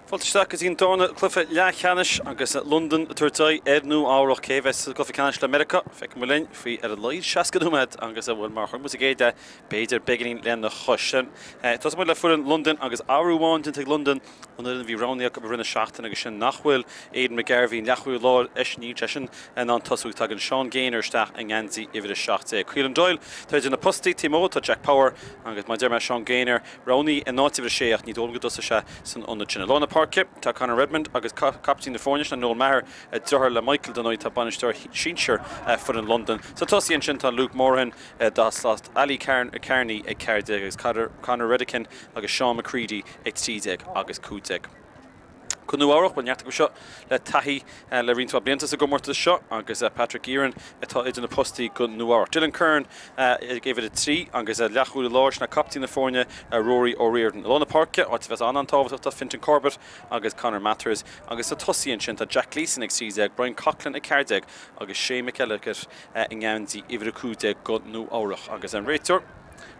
Fáilte isteach go dtí an darna cluiche leathcheannais agus Londain ag tabhairt aghaidh ar Nua Eabhrach. Cé a bheas sa gcluiche ceannais le Meiriceá? Feicfidh muid linn faoi ar a laghad 60 nóiméad agus bhuel mar a chonaic muid sa gcéad leath, b'fhéidir beagáinín lena chois sin. Tosóidh muid le foireann Londain agus athrú amháin déanta ag Londain ón fhoireann a bhí roghnaithe acu i rith na seachtaine agus sin nach bhfuil Aidan McGarvey, an leathchúlaí láir, eisean níl seisean in ann tosú. Tagann Sean Gaynor isteach i ngeansaí uimhir 17. Caolan Doyle tá idir na postaí, taobh amuigh tá Jack Power agus mar a deir mé Sean Gaynor Roghnaithe in áit uimhir a sé ach ní dóigh liom go dtosóidh sé san ionad sin. I lár na páirce, tá Conor Redmond agus captaen na foirne, sin Noel Maher, deartháir le Michael dar ndóigh, tá bainisteoir sinsir foireann Londain. Sna tosaithe ansin tá Luke Morahan dá shlat, Ali Carney ag 14 agus Conor Redican agus Sean McCready ag 13 agus 15. Do Nua Eabhrach, bhuel neart acu seo le taithí le roinnt mhaith blianta sa gcomórtas seo agus Patrick Gearin atá idir na postaí do Nua Eabhrach. Dylan Curran ag uimhir 3 agus leathchúlaí láir sin captaen na foirne Rory O'Riordan. I lár na páirce, áit a bheas an-an-tábhachtach tá Fintan Corbett agus Conor Mathers agus sna tosaithe ansin tá Jack Gleeson ag 13, Brian Coughlan ag 14 agus Shane McElligott i ngeansaí uimhir 15 do Nua Eabhrach. Agus an réiteoir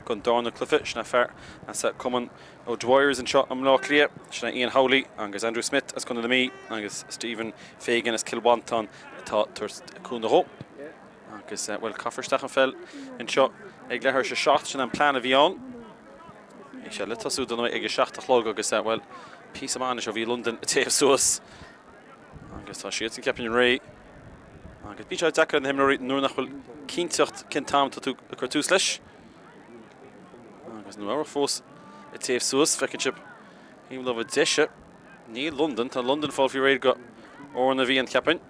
don darna cluiche, sin é fear as Cumann O'Dwyers anseo i mBleá Cliath, sin é Ian Howley agus Andrew Smith as Contae na Mí agus Stephen Fagan as Cill Mhantáin atá ag tabhairt cúnamh dhó. Agus, bhuel, caithfear isteach an pheil anseo ag leathuair tar éis a 7, sin an plean a bhí ann. Bhí sé le tosú dar ndóigh ag a 7 a chlog agus, bhuel, píosa maith anois ó bhí Londain ag téamh suas. Agus tá siadsan ceapfainn réidh. Agus bíonn sé deacair ar na himreoirí nuair nach bhfuil cinnteacht cén t-am atá tú ag cur tús leis. Agus Nua Eabhrac fós ag téamh suas, feiceann sibh taobh láimhe deise. Níl Londain, tá Londain ag fáil faoi réir do Órán na bhFiann, cheapfainn.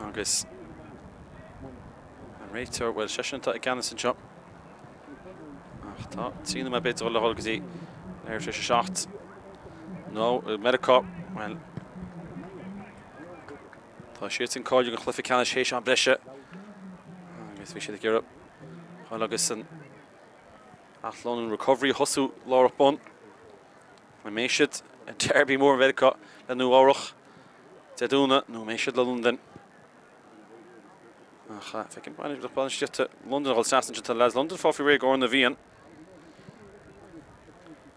Agus an réiteoir, bhuel, seisean atá i gceannas anseo. Ach tá 3 nóiméad b'fhéidir le dhul go dtí leathuair tar éis a 7. Nó Meiriceá, bhuel, Tá siadsan cáilithe don chluiche ceannais théis am breise agus bhí siad ag iarraidh dhul agus an athlonnú recovery a thosú láithreach bonn. An mbeidh siad i derby mór Mheiriceá le Nua Eabhrach Dé Domhnaigh nó an mbeidh siad le Londain? Ach feicim bainistíochta Londain a dhul trasna ansin tá leaids Londain fáil faoi réir d'Órán na bhFiann.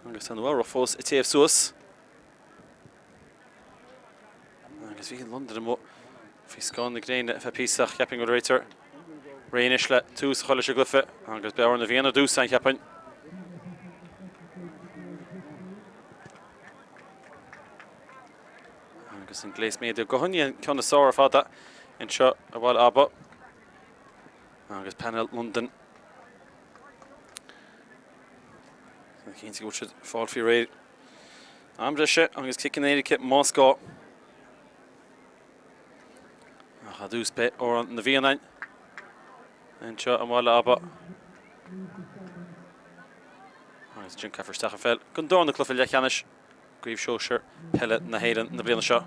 Agus tá Nua Eabhrach fós ag téamh suas. Agus bhí Londain amuigh faoi scáth na gréine ar feadh píosa ach cheapfainn go bhfuil réiteoir réidh anois le tús a chur leis an gcluiche agus beidh Órán na bhFiann ar dtús ann cheapfainn. Agus an gléas méadaithe gutha ní an ceann is fearr ar fad anseo i Bhaile Aba agus painéal Londain. Cinnte go bhfuil siad ag fáil faoi réir. Am breise agus ciceanna éirice más gá. Ach ar dtús beidh Órán na bhFiann ann anseo i mBaile Aba. Agus ansin caithfear isteach an pheil don darna cluiche leathcheannais i gCraobh Shóisir Peile na hÉireann na bliana seo.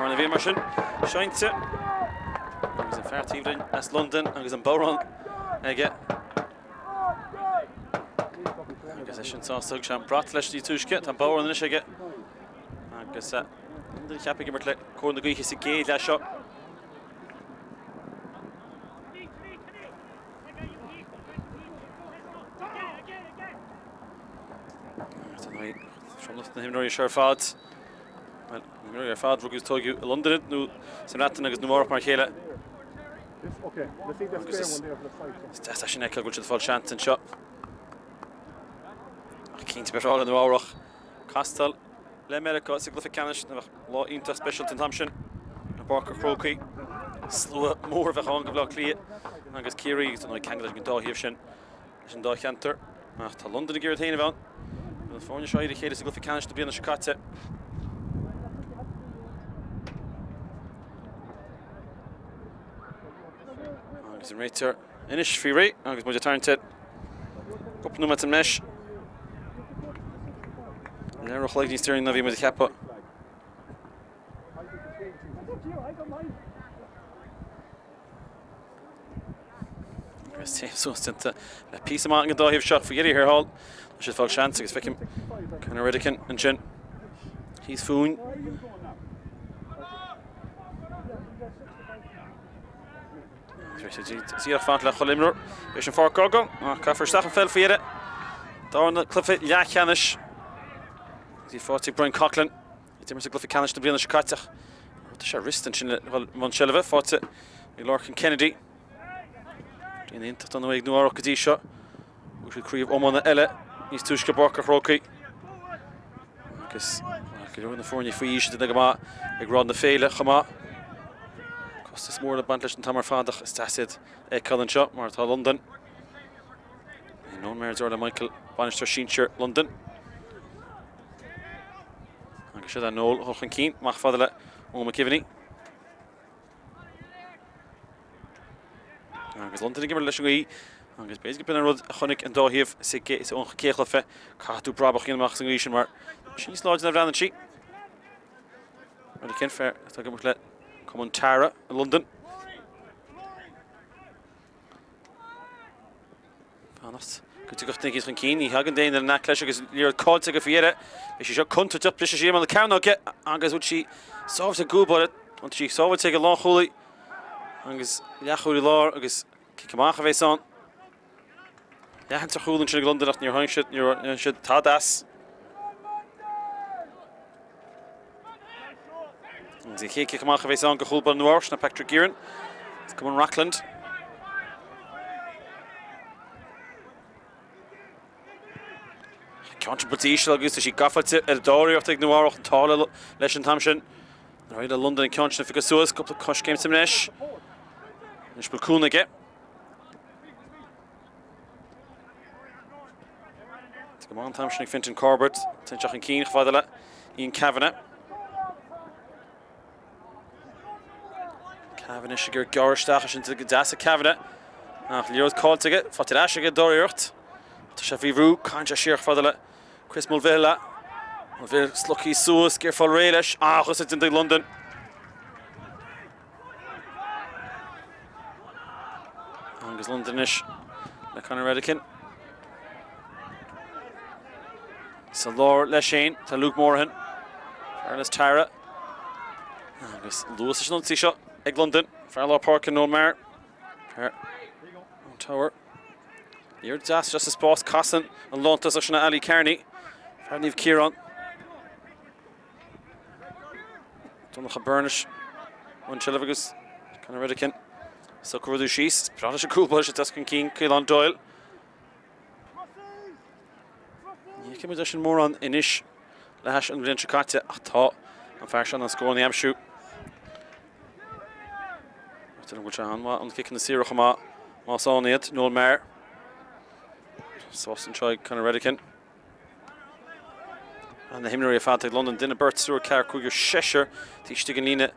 Órán na bhFiann mar sin seinnte agus an fear taobh linn as Londain agus an bodhrán aige. Agus é sin sásta thug sé an brat leis níos túisce, tá an bodhrán anois aige agus Londain cheapfainn ag imirt le cóir na gaoithe sa gcéad leath seo. Tromlach na himreoirí seo ar fad. Imreoirí ar fad, rugadh is tóigeadh i Londain nó sa mBreatain agus Nua Eabhrac mar a chéile. Agus is deas é sin a fheiceáil go bhfuil siad ag fáil seans anseo. Ach cinnte ba bhreá le Nua Eabhrac castáil le Meiriceá sa gcluiche ceannais, a bheadh lá iontach speisialta an t-am sin i bPáirc an Chrócaigh. Slua mór a bheadh ann go Bhaile Átha Cliath agus Ciarraí agus ar ndóigh ceangal idir an dá thaobh sin leis an dá cheantar. Ach tá Londain ag iarraidh féin a bheith ann. Na foirne seo ar a chéile sa gcluiche ceannais na bliana seo caite. Agus an réiteoir anois faoi réir agus muid ag tarraingt air. Cúpla nóiméad sa mbreis. Leathuair an chloig níos deireanaí ná bhí muid ag ceapadh. Agus téamh suas déanta le píosa maith ag an dá thaobh seo faoi dheireadh thiar thall. Tá siad ag fáil seans agus feicim Conor Redican ansin thíos fúinn. Díreach fanacht le chuile imreoir leis an pháirc a fhágáil ach caithfear isteach an pheil faoi dheireadh. Darna cluiche leathcheannais. Bhí faighte ag Brian Coughlan. Ag imirt i gcluiche ceannais na bliana seo caite. Tá sé riste ansin le dhul i mbun seilbhe, faighte ag Lorcan Kennedy. Bliain iontach don ag Nua Eabhrac go dtí seo. Bhuaigh siad craobh iomána eile níos túisce i bPáirc an Chrócaigh. Agus go leor na foirne faoi aois ag go maith ag Ráth na Féile chomh maith. Costas mór le baint leis an t-am ar fad ach is deas iad a fheiceáil anseo mar atá Londain. Noel Maher le Michael, bainisteoir sinsir Londain. Agus seo é Noel dul chun cinn, amach fada le Eoin McKivenny. Agus Londain ag imirt leis an ngaoth agus b'fhéidir gurb in an rud a chonaic an dá thaobh sa chéad chluiche. Caithfidh tú brabach a dhéanamh amach as an ngaoth sin mar tá sí níos láidre ná a bhreathnaíonn sí. Rud cén fear atá ag imirt le Cumann Tara i Londain. Fanacht go dtiocfadh duine chun cinn. Ní thagann éinne in aice leis agus liathróid caillte aige faoi dheireadh. Beidh sí seo contúirteach, briseadh sí amach na cearnóige agus bhfuil sí sábháilte ag an gcúl báire. Tá sí sábháilte ag an lánchúlaí agus leathchúlaí láir agus cic amach a bheas ann. Leath-sheans ar chúl ansin ag Londain ach níor tháinig siad, níor dhein siad tada as. Agus an chéad cic amach a bheas ann go chúl báire Nua Eabhrac, Patrick Gearan, as Cumann Rockland. Ceann buailte íseal agus tá sí gafa ar an dá iarracht ag Nua Eabhrac an t-ádh leis an t-am sin. Ar aghaidh le Londain an ceann sin a phiocadh suas, cúpla coiscéim sa mbreis. Anois bhfuil cúnamh aige. Go maith an t-am sin ag Fintan Corbett, téann sé chun cinn chomh fada le Ian Kavanagh. Kavanagh anois ag iarraidh gearradh isteach sin go deas ag Kavanagh. Ach liathróid caillte aige, faighte ar ais aige dara iarracht. Tá sé faoi bhrú, caitheann sé siar chomh fada le Chris Mulvihill. Mulvihill slogtha suas, ag iarraidh fáil réidh leis, ach is déanta ag Londain. Agus Londain anois le Conor Redican. Sa lár leis féin tá Luke Morahan. Fear as Tara. Agus luas leis an ionsaí seo ag Londain. Fear lár páirce Noel Maher. Fear an Tower. Liathróid deas seo sa spás casann an lántosach sin Ali Kearney. Fear Naomh Ciarán. Donncha Byrne i mbun seilbhe agus Conor Redican. Socrú rudaí síos. Breá leis an gcúl báire deas chun cinn Caolán Doyle. Ní fheicfidh muid é sin mórán anois le hais an bhliain seo caite ach tá an fear seo in ann scóranna a aimsiú. Deirtear go bhfuil sé an-mhaith an ciceanna saora chomh maith más ann iad. Noel Maher. Sos anseo ag Conor Redican. Na himreoirí ar fad ag Londain, duine, beirt, triúr, ceathrar, cúigear, seisear taobh istigh den líne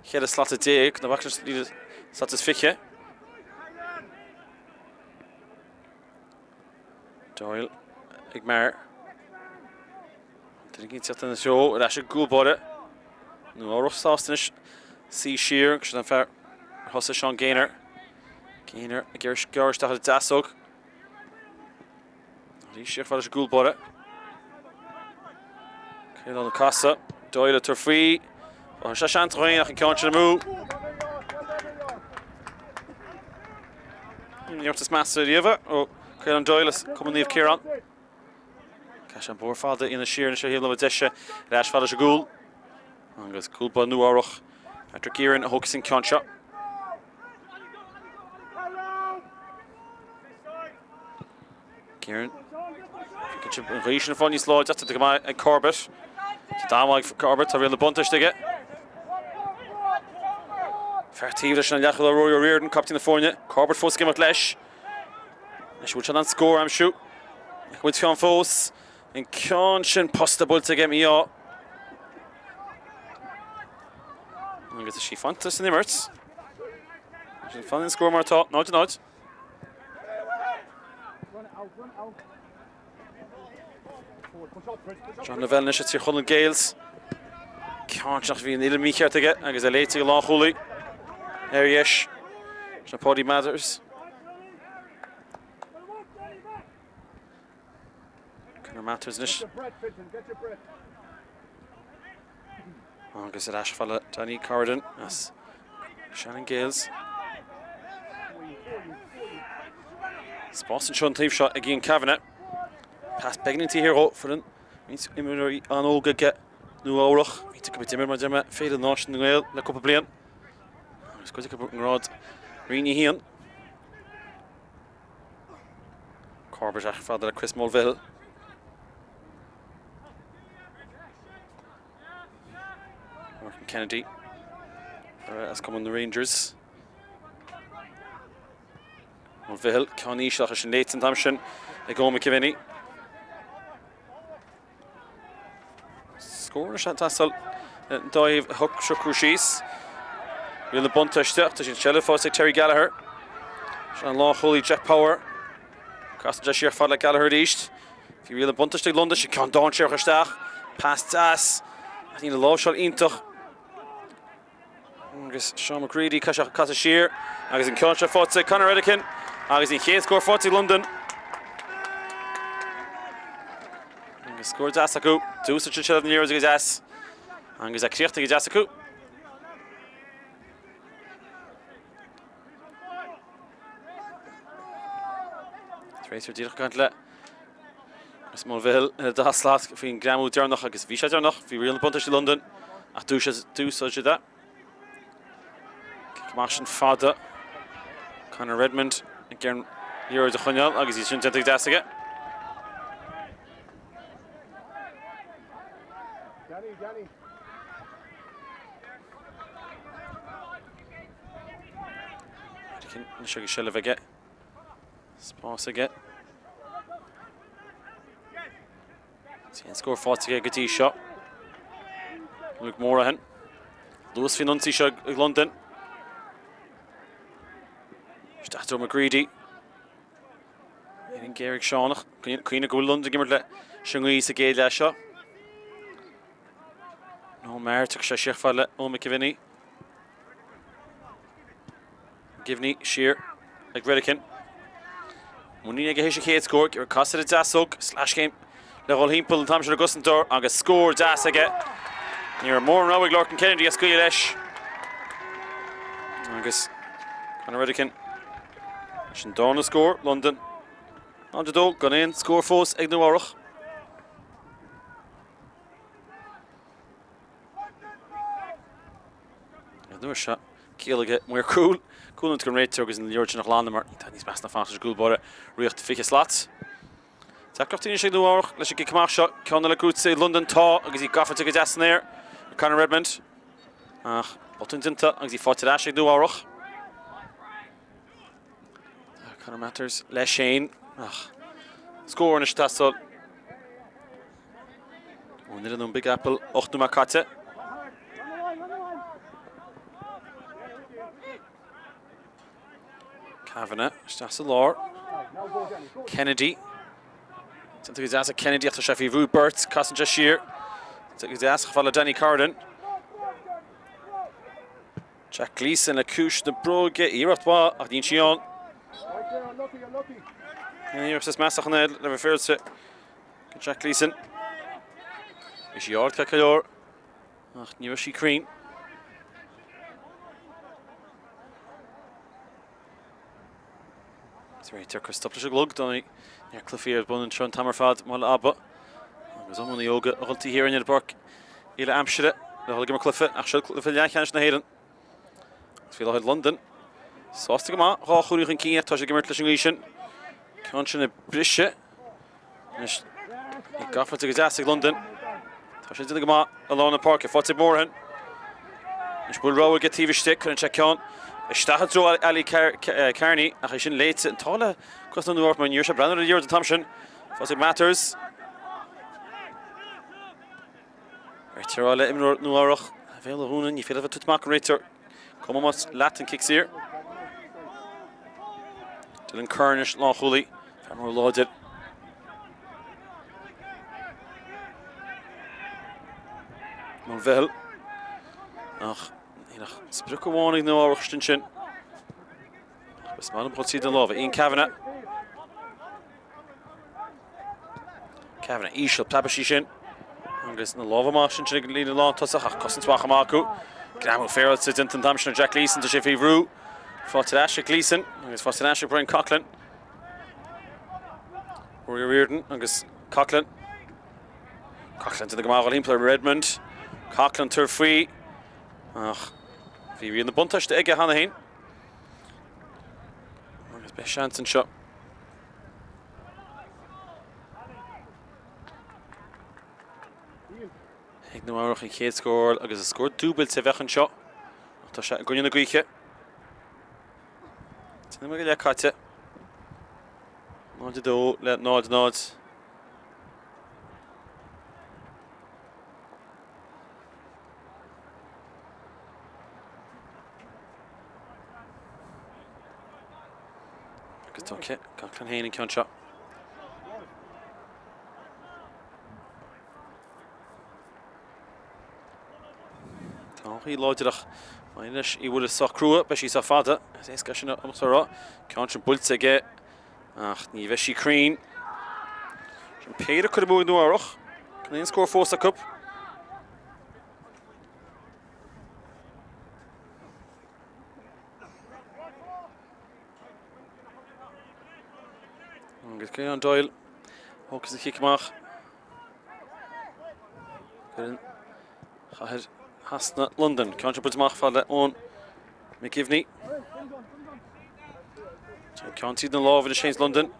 cheithre slata déag, na bhfacthas líne slat is 20. Doyle ag Maher. Duine éigin ag teacht ina threo ar ais ag an gcúl báire. Nua Eabhrac sásta anois suí siar agus sin an fear ar thosaigh Sean Gaynor. Gaynor ag iarraidh gearradh isteach ar an deasóg. Arís siar fada leis an gcúl báire. Caolán ag casadh. Doyle ag tabhairt faoi. Tá sé seans againn ach an ceann sin amú. An iarracht is measa riamh ó Caolán Doyle as Cumann Naomh Ciarán. Caith sé an bóthar fada ina siar anois ar thaobh na láimhe deise ar ais fada leis an gcúl. Agus cúl báire Nua-Eabhrac, Patrick Gearin a thógfas an ceann seo. Gearin. An ghaoth sin ag fáil níos láidre, tá go maith ag Corbett. Tá an-mhaith ag Corbett, tá riail na buntáiste aige. Fear taobh leis an leathchúlaí Rory O'Riordan, captaen na foirne. Corbett fós ag imeacht leis. Anois bhfuil sé in ann scór a aimsiú. Ach bhfuil ceann fós. An ceann sin posta buailte aige mí-ádh. Agus tá sí fanta san imirt. Sin fan an scór mar atá, 0-0. John Lavelle anois Tír Chonaill Gaels. Ceann sin ach bhí an uillinn mícheart aige agus é léite ag an lánchúlaí ar dheis. Sin Paddy Mathers. Conor Mathers anois. Agus ar ais fada Danny Corrigan as Shannon Gaels. Spás anseo an taobh seo ag Ian Kavanagh. Pas beagáinín taobh thiar dhó foireann roinnt imreoirí an-óga aige Nua Eabhrach. Roinnt acu ag imirt mar deir mé Féile Náisiúnta na nGael le cúpla bliain. Agus cuid acu i ngrád Roinn 1. Corbett ach fada le Chris Mulvihill. Martin Kennedy as Cumann na Rangers. Mulvihill ceann íseal ach sin léite an t-am sin ag Eoin McKevenny. Scór anois ag teastáil dóibh a shocrú síos. Riail na buntáiste ach tá sin seilbh fós ag Terry Gallagher. Sin an lánchúlaí Jack Power. Casann sé siar fad le Gallagher arís. Bhí riail na buntáiste ag Londain, sin ceann dainséarach isteach. Pas deas. Ach níl an láimhseáil iontach. Agus Seán McCready casadh siar agus an ceann seo faighte ag Conor Redican agus an chéad scór faighte ag Londain. Agus scór deas acu. D'úsáid siad seilbh na liathróide go deas agus é críochnaithe go deas acu. Tar éis díreach caint le Chris Mulvihill ar an dá shlat faoin ngreamú deireanach agus bhí sé deireanach, bhí riail na buntáiste ag Londain ach d'úsáid siad é. Cic amach sin fada. Conor Redmond ag iarraidh an liathróid a choinneáil agus í sin déanta go deas aige. Danny, Danny. Anois agus seilbh aige. Spás aige. An scór faighte aige go dtí seo. Luke Morahan. Luas faoin ionsaí seo ag Londain. Isteach do McGreedy. An géar ag Seán ach cuimhnigh go bhfuil Londain ag imirt leis an ngaoth sa gcéad leath seo. Noel Maher, tugann sé siar fad le Eoin McGivney. McGivney siar ag Redican. Muinín aige théis a chéad scór, ag casadh ar an deasóg, sleaschéim le dhul thimpeall an t-am sin ar an gcosantóir agus scór deas aige. Ní raibh mórán rogha ag Lorcan Kennedy ach scaoileadh leis. Agus Conor Redican leis an darna scór, Londain 0-2 gan aon scór fós ag Nua Eabhrach. An uair seo, ciall aige maor cúil, cúnant don réiteoir agus an liathróid sin a ghlanadh mar tá níos measa ná fanacht leis an gcúl báire riocht 20 slat. Deacrachtaí anois ag Nua Eabhrach leis an gcic amach seo, ceann eile gnóthaithe ag Londain, tá agus í gafa go deas san aer ag Conor Redmond. Ach botún déanta agus í faighte ar ais ag Nua Eabhrach. Conor Mathers leis féin ach scór anois ag teastáil ón fhoireann ón Big Apple 8 nóiméad caite. Kavanagh isteach sa lár. Kennedy. Déanta go deas ag Kennedy ach tá sé faoi bhrú beirt, casann sé siar. Déanta go deas chomh fada le Danny Corrigan. Jack Gleeson le ciumhais na bróige, iarracht mhaith ach níl sí ann. An iarracht is measa chun é le bheith féaráilte go Jack Gleeson. Bhí sí ard ceart go leor ach ní raibh sí cruinn. Is réiteoir ag cur stop leis an gclog, dá neart cluichí ar bun anseo an t-am ar fad i mBaile Aba. Agus iománaí óga a dhul taobh thiar ar an bpáirc uile aimsire. le dhul ag imirt cluiche ach seo cluiche leathcheannais na hÉireann. Agus faoi láthair Londain sásta go maith, 2 chúilín chun cinn ach tá siad ag imirt leis an ngaoth sin. Ceann sin ag briseadh. Anois ag gafáilte go deas ag Londain. Tá sé déanta go maith i lár na páirce. Faighte ag Morahan. Anois bhfuil rogha aige taobh istigh. Cuireann sé ceann isteach i dtreo Ali Carney ach é sin léite. An t-ádh le cosaint Nua Eabhrac mar ní raibh sé ag breathnú ar an liathróid an t-am sin. Faighte ag Matters. Réiteoir ag rá le imreoir Nua Eabhrac a bhéal a dhúnadh. Ní féidir a bheith ag tabhairt amach an réiteoir. Cuma más leat an cic saor. Dylan Curran anois lánchúlaí. Fear mór láidir. Mulvihill. Ach níl ach sprioc amháin ag Nua Eabhrac ansin. Is maith liom chomh tríd na lámha. Ian Kavanagh. Kavanagh íseal, preabfaidh sí sin. Agus na lámha amach sin ag líne lántosach ach cosaint mhaith chomh maith acu. Greamú féaráilte déanta an t-am sin ar Jack Gleeson, tá sé faoi bhrú. Faighte ar ais ag Gleeson agus faighte ar ais ag Brian Coughlan. Rory O'Riordan agus Coughlan. Coughlan déanta go maith dhul thimpeall ar Redmond. Coughlan tabhair faoi ach bhí rian na buntáiste aige cheana féin. Agus beidh seans anseo. Ag Nua Eabhrac an chéad scór agus is scór dúbailte a bheadh anseo. Ach tá sé i gcoinne na gaoithe. Déanfaidh mé go leith caite. 0-2 le 0-0. Agus tá Coughlan féin an ceann seo. Tá an ghaoth láidir ach anois í bhfuil sách crua, beidh sí sách fada. Is éasca sin a rá. Ceann sin buailte aige ach ní bheidh sí cruinn. Sin péire curtha amú ag Nua Eabhrach. Gan aon scór fós acu. Agus Ciarán Doyle thógfas an chic amach. Cuireann chathair Shasana Londain. Ceann seo buailte amach fad le Eoin McGivney. Ceann tríd na lámha anois Saints London.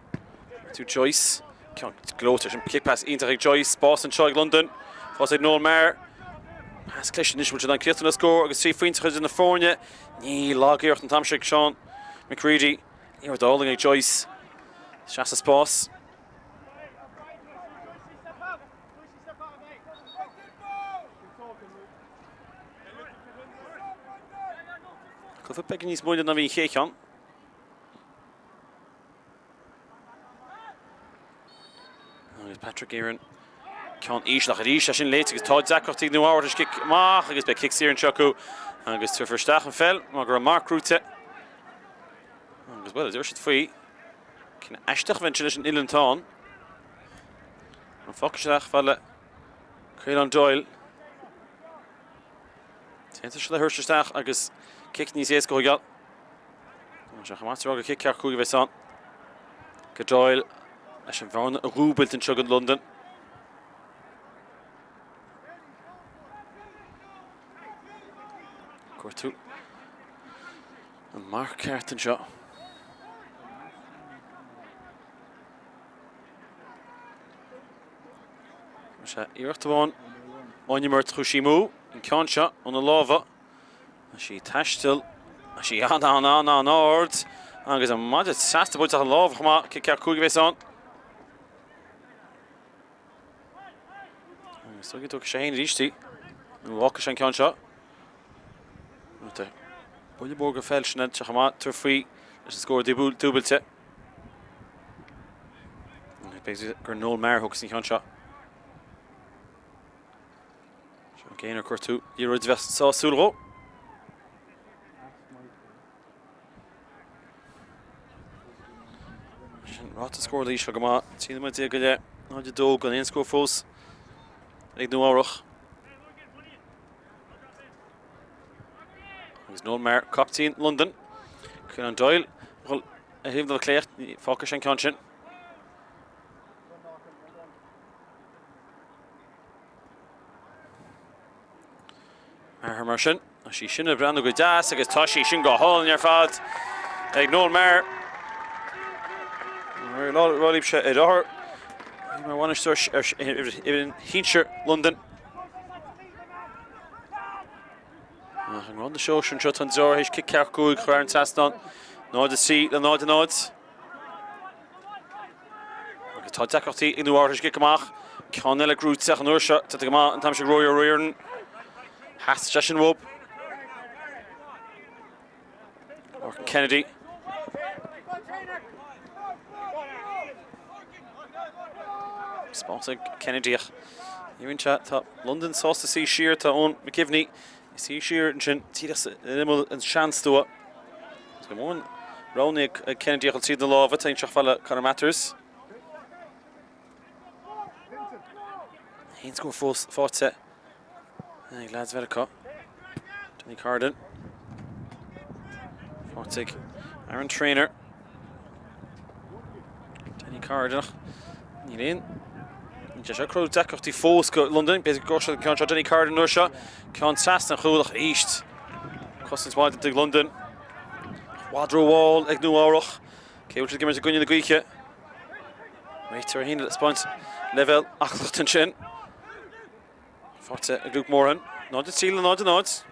To Joyce. Ceann gleoite sin kick pass iontach ag Joyce. Spás anseo ag London. Fós ag Noel Maher. Pas cliste anois bhfuil siad an críochnú le scór agus 3 phointe idir na foirne. Ní lagiarracht an t-am seo ag Sean McCready. Liathróid álainn ag Joyce. Isteach sa spás. Cluiche beagán níos moille ná bhí an chéad cheann. Agus Patrick Guerin ceann íseal ach arís é sin léite agus tá deacrachtaí ag Nua Eabhrac cic amach agus beidh cic saor anseo acu agus tabharfar isteach an pheil mar go raibh marc gnóite agus bhuel, deir siad faoi cinneadh aisteach a bheith ansin leis an uillinn atá ann. An phoc isteach fad le Caolán Doyle. Déantar sé le thabhairt isteach agus cic níos éasca a thógáil. Tá sé chomh maith gur cic ceart 5 a bheas ann. Go Doyle leis an bhearna a dhúbailt anseo go Londain. Cuartú an marc ceart anseo. Sé iarracht amháin ón imirt chuaigh sí amú an ceann seo óna lámha. Tá sí ag taisteal, tá sí an-an-an-an-ard agus an maide trasna buailte as a lámh chomh maith, cic ceart 5 a bheas ann. Agus tugann tógfaidh sé féin arís í. Nó fágfaidh sé an ceann seo. Buille mór go pheil sin chomh maith, tabhair faoi leis an scór dúbailte. B'fhéidir gur Noel Maher a thógfas an ceann seo. Sean Gaynor cuartú liathróid a bheith sásúil dhó. Sin ráta scórála íseal go maith, 13 nóiméad go leith, 0-2 gan aon scór fós ag Nua Eabhrach. Agus Noel Maher, captaen Londain. Caolán Doyle, dhul ar thaobh na clé, fágfaidh sé an ceann sin. Maher mar sin. Tá sí sin ag breathnú go deas agus tá sí sin go hálainn ar fad ag Noel Maher. Ráillíonn sé ar othar mar bhainisteoir ar fhoireann shinsir Londain. Ach i ngrád na sóisear anseo tá an deartháir théis cic ceathracha 5 a chur thar an trasnán. 0-3 le 0-0. Agus tá deacrachtaí ag Nua Eabhrac théis cic amach. Ceann eile gnóite ach an uair seo déanta go maith an t-am seo ag Rory O'Riordan. Theastaigh sé sin uathu. Lorcan Kennedy. Spás ag Kennedy ach ní bhíonn sé. Tá Londain sásta suí siar. Tá Eoin McGivney ag suí siar ansin díreach in imeall an seanstua. Is go mór an roghnaigh ag Kennedy a dhul tríd na lámha. Téann sé chomh fada le Conor Mathers. Aon scór fós faighte ag leaids Mheiriceá. Danny Carden. Faighte ag Aaron Traynor. Danny Carden ach níl aon Níl sé seo ag cruthú deacrachtaí fós go Londain. B'fhéidir go gcuirfidh siad an ceann seo Danny Carden an uair seo. Ceann trasna an chúil ach arís. Cosaint mhaith ag Londain. I bhfad rómhall ag Nua Eabhrach. Cé bhfuil siad ag imirt i gcoinne na gaoithe? Réiteoir féin ag taispeáint leibhéal aclaíochta ansin. Faighte ag Luke Moran. 0-3 le 0-0.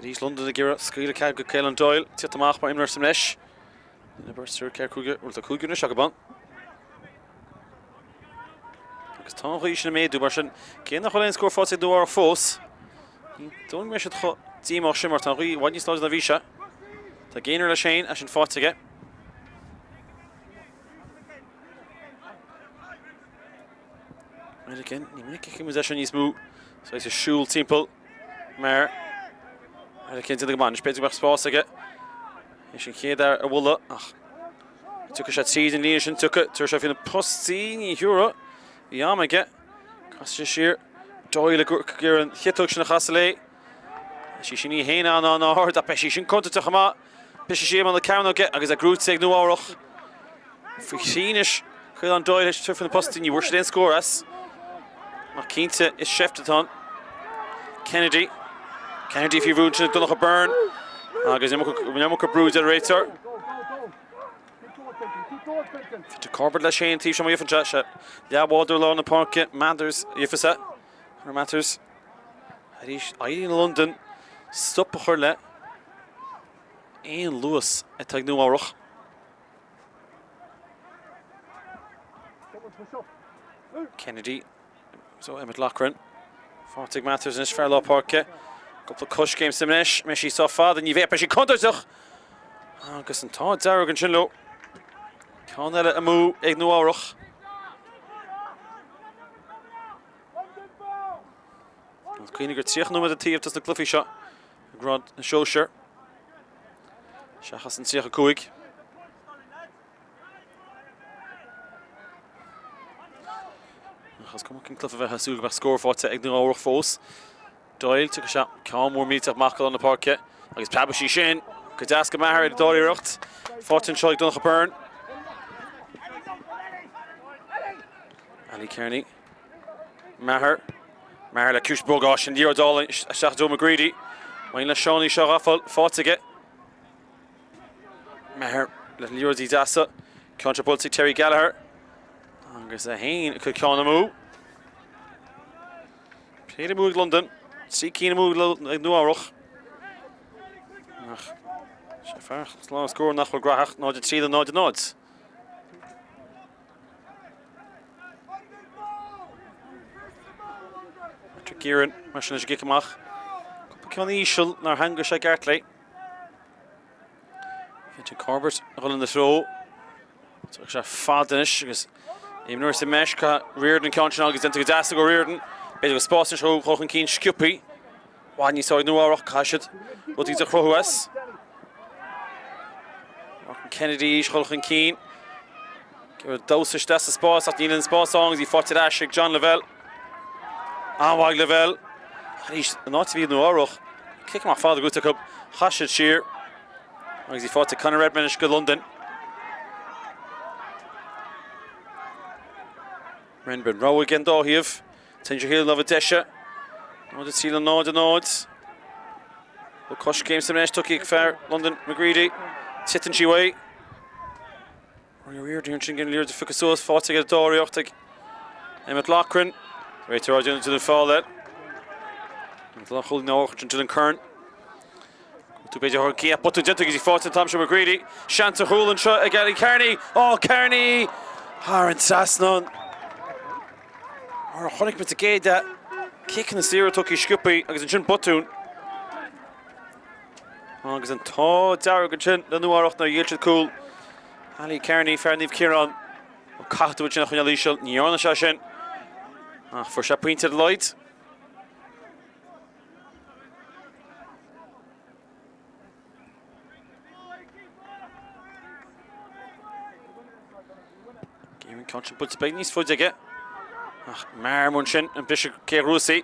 Arís Londain ag iarraidh scaoileadh cead go Caelan Doyle tíocht amach mar imreoir sa mbreis. Duine, beirt, triúr, ceathrar, cúigear, bhuel tá cúigear anois acu ann. Agus tá an ghaoth sin ag méadú mar sin cé nach bhfuil aon scór faighte ag Nua Eabhrac fós, ní dóigh go mbeidh siad chomh díomách sin mar tá an ghaoth i bhfad níos láidre ná bhí sé. Tá Gaynor leis féin, é sin faighte aige. Milligan, ní minic a chímid é seo níos mó. Saghas ag siúl timpeall mar Milligan déanta go maith. Anois b'fhéidir go mbeadh spás aige. Is an chéad fhear a bhualadh ach tiocfaidh sé tríd an líne sin, tiocfaidh, tabharfaidh sé faoi na postaí, ní thiúrfaidh. Bhí am aige. Casfaidh sé siar. Doyle ag iarraidh an chiotóg sin a chasadh léi. Beidh sí sin í féin an-an-ard ach beidh sí sin contúirteach chomh maith. Briseadh siar imeall na cearnóige agus é gnóite ag Nua Eabhrach. Faoi thrí anois, Caolán Doyle théis tabhairt faoi na postaí, ní bhfuair siad aon scór as. Ach cinnte, is seift atá ann. Kennedy. Kennedy faoi bhrú ansin ag Donncha Byrne. Agus an iomarca brú ar an réiteoir. Peter Corbett leis féin taobh seo má gheofar sé. Leathbhádóir lár na páirce, Mathers, gheofar sé. Conor Mathers. Arís, éiríonn le Londain stop a chur le aon luas atá ag Nua Eabhrach. Kennedy, so Emmet Loughran. Faighte ag Mathers anois, fear lár páirce. Cúpla coiscéim sa mbreis, mbeidh sí sách fada, ní bheidh, beidh sí contúirteach! Agus an t-ádh dearg ansin leo. Ceann eile amú ag Nua Eabhrach. Agus cuimhnigh gur 30 nóiméad an taobh dos na cluichí seo i ngrád na sóisear seachas an 35. Ach is cuma cén cluiche a bheifeá ag súil go mbeadh scór faighte ag Nua Eabhrach fós. Doyle, tiocfaidh sé ceann mór millteach amach go lár na páirce agus preabfaidh sí sin go deas go Maher ar an dara iarracht. Faighte anseo ag Donncha Byrne. Ali Kearney. Maher. Maher le ciumhais bhog á sin liathróid álainn isteach i dtreo McGready. Maith le Seán í seo a ghabháil faighte aige. Maher le liathróidí deasa. Ceann seo buailte ag Terry Gallagher. Agus é féin ag cur ceann amú. Péire amú ag Londain. 3 cinn amú ag Nua Eabhrach. Ach sé fear slán scór nach bhfuil graitheach 0-3 le 0-0. Patrick Gearan mar sin leis an gcic amach. Cúpla ceann íseal nár theangaigh sé i gceart léi. Quentin Corbett a dhul ina threo. Tá sé fada anois agus imreoir sa mbeis Riordan ceann sin agus déanta go deas ag Riordan. B'fhéidir go spás anois dhul chun cinn sciobthaí. I bhfad níos fearr ag Nua Eabhrach caithfidh siad rudaí a chruthú as. Martin Kennedy ag dul chun cinn. Damhsa isteach sa spás ach níl an spás ann agus í faighte ar ais ag John Lavelle. An-mhaith ag Lavelle. Arís, an áit a bhí Nua Eabhrach, cic amach fada gnóite acu, chaith siad siar agus í faighte ag Conor Redmond anois go Londain. Redmond rogha aige an dá thaobh. Téann sé ar thaobh na láimhe deise. 0-3 le 0-0. Bhfuil coiscéim sa mbreis tugtha ag fear Londain McGready. Titeann sí uaidh. Rory O'Riordan ansin ag an liathróid a phiocadh suas, faighte aige dáiríreacht ag Emmet Loughran. Réiteoir á déanamh Dylan Fowler. An dá chúl Nua-Eabhrac ansin Dylan Curran. Tú b'fhéidir thar gciap botún déanta agus í faighte an t-am seo McGready. Seans ar chúl anseo ag Ali Kearney. Ó Kearney! Thar an trasnán. Mar a chonaic muid sa gcéad leath, ciceanna saora tugtha sciobtha agus ansin botún. Agus an t-ádh dearg ansin le Nua-Eabhrac nár ghéill siad cúl. Ali Kearney, fear Naomh Ciarán, ó caithfidh tú sin a choinneáil íseal, ní dhearna sé sin. Ach fuair sé pointe ar a laghad. An ceann sin buailte beag níos faide aige. Ach mear ansin an briseadh cé ghrúsaí.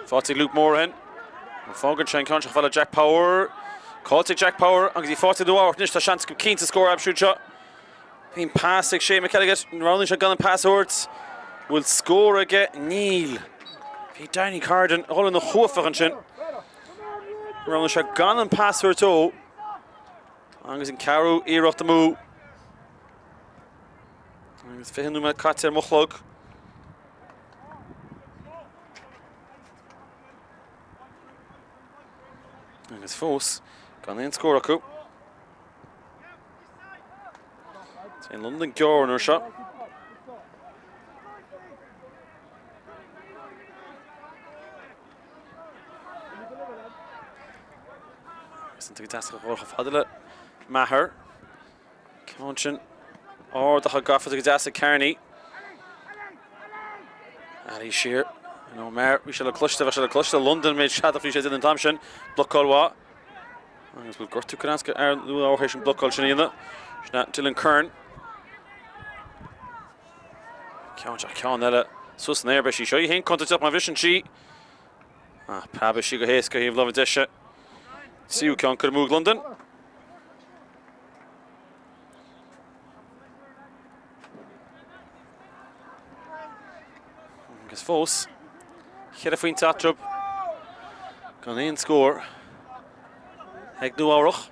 Faighte ag Luke Morahan. Fágann sé an ceann seo fada Jack Power. Caillte ag Jack Power agus í faighte Nua-Eabhrac anois tá seans go cinnte scór a aimsiú anseo. Bhí an pas ag Shea McElligott. Roghnaíonn sé gan an pas a thabhairt. Bhfuil scór aige? Níl. Bhí Danny Carden ag dul ina chuaifeach ansin. Roghnaigh sé gan an pas a thabhairt dó. Agus an ceathrú iarracht amú. Agus 20 nóiméad caite ar mo chlog. Agus fós gan aon scór acu. Téann Londain gearr an uair seo. Agus an tuige deas a chur chomh fada le Maher. Ceann sin ard ach gafa go deas ag Kearney. Ali siar. Nó Maher, bhí sé le cloiste, bhí sé le cloiste Londain méid seadach bhí sé an t-am sin. Blocáil mhaith. Agus bhfuil gortú curtha ar Nua théis an blocáil sin a dhéanamh. Sin Dylan Curran. Ceann seo ceann eile suas san aer beidh sí seo í féin contúirteach má bhriseann sí. Ach preabfaidh sí go héasca thaobh láimhe deise. Tríú ceann curtha amú ag Londain. Agus fós, cheithre phointe eatarthu gan aon scór ag Nua Eabhrach.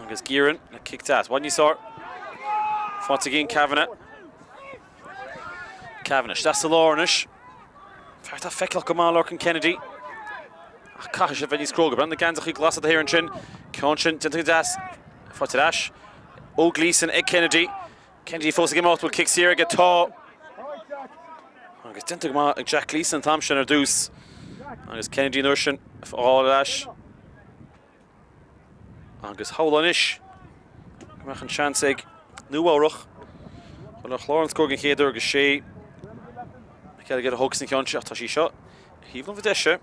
Agus Gearan le cic deas. I bhfad níos fearr. Faighte ag Ian Kavanagh. Kavanagh isteach sa lár anois. Fear atá feiceálach go maith Lorcan Kennedy. Ach caithfidh sé bheith níos cróga. Breathnaigh na geansachaí glasa de shíor ansin. Ceann sin déanta go deas. Faighte ar ais. Ó Gleeson ag Kennedy. Kennedy fós ag imeacht. Bhfuil cic saor aige? Tá. Agus déanta go maith ag Jack Gleeson an t-am sin ar dtús. Agus Kennedy an uair sin a fháil ar ais. Agus shamhlófá anois go mbeadh an seans ag Nua-Eabhrac dul ar chlár an scóir den chéad uair agus Shay McElligott a thógfas an ceann seo ach tá sí seo ar thaobh na láimhe deise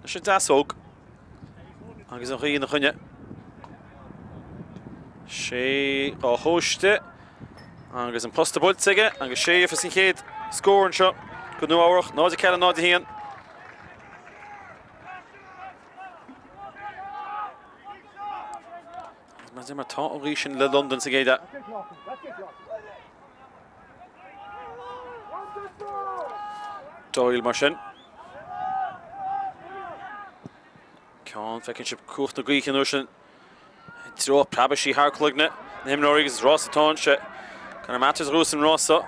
leis an deasóg agus an ghaoth ina choinne. Shay á thomhaiste agus an posta buailte aige agus Shay a fuair an chéad scór anseo go Nua-Eabhrac 0-4 0-1. Mar mar tá an ghaoth sin le Londain sa gcéad leath. Doyle mar sin. Ceann feiceann sibh cumhacht na gaoithe an uair sin. I dtreo preabadh sí thar cloigne na himreoirí agus is rás atá anseo. Conor Mathers a ghnóthós an rás seo.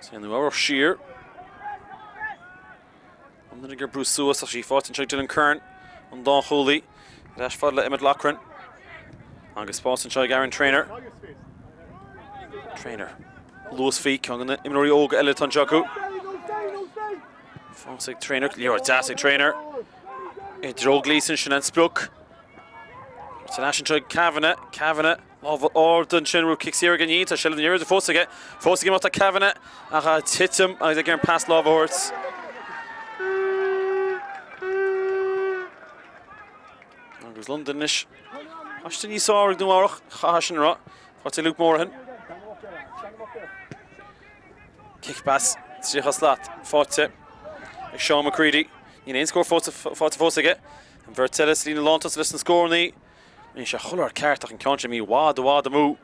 Téann Nua-Eabhrac siar. Londain ag brú suas ach sí faighte anseo ag Dylan Curran, an lánchúlaí. Ar ais fada le Emmet Loughran. Agus spás anseo ag Aaron Traynor. Traynor. Luas faoi, ceann de na imreoirí óga eile atá anseo acu. Fós ag Traynor, liathróid deas ag Traynor. I dtreo Gleeson, sin an sprioc. Ar ais anseo ag Kavanagh, Kavanagh. Lámh ard ansin, raibh cic saor aige níl, tá seilbh na liathróide fós aige. Fós ag imeacht tá Kavanagh ach ag titim agus ag iarraidh an pas láimhe a thabhairt. Agus Londain anois. Paiste níos fearr ag Nua Eabhrac, chaithfeá sin a rá. Faighte Luke Morahan. Cic bas 30 slat faighte ag Sean McCready. Níl aon scór faighte fós aige. An bheirt eile sa líne lántosaigh leis na scórannaí. Bhí sé chuile shórt ceart ach an ceann sin i bhfad i bhfad amú.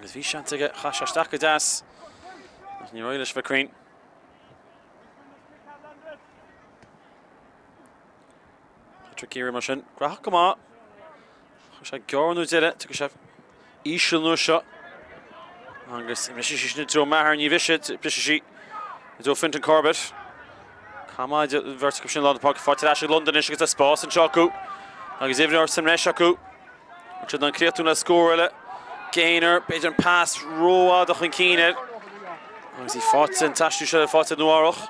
Agus bhí seans aige, chaith sé isteach go deas. Ach níor éirigh leis bheith cruinn. Patrick Geary mar sin, graitheach go maith. Chuir sé gearr nó deireadh, tiocfaidh sé íseal an uair seo. Agus brisfidh sí sin i dtreo Maher, ní bhrisfidh, brisfidh sí i dtreo Fintan Corbett. Camáid an bheirt acu sin lár na páirce faighte ar ais ag Londain anois agus tá spás anseo acu. Agus uimhir sa mbreis acu. An siad an críochnú le scór eile. Gaynor, b'fhéidir an pas rófhada chun cinn air. Agus í faighte an t-aistriú seo faighte ag Nua Eabhrac.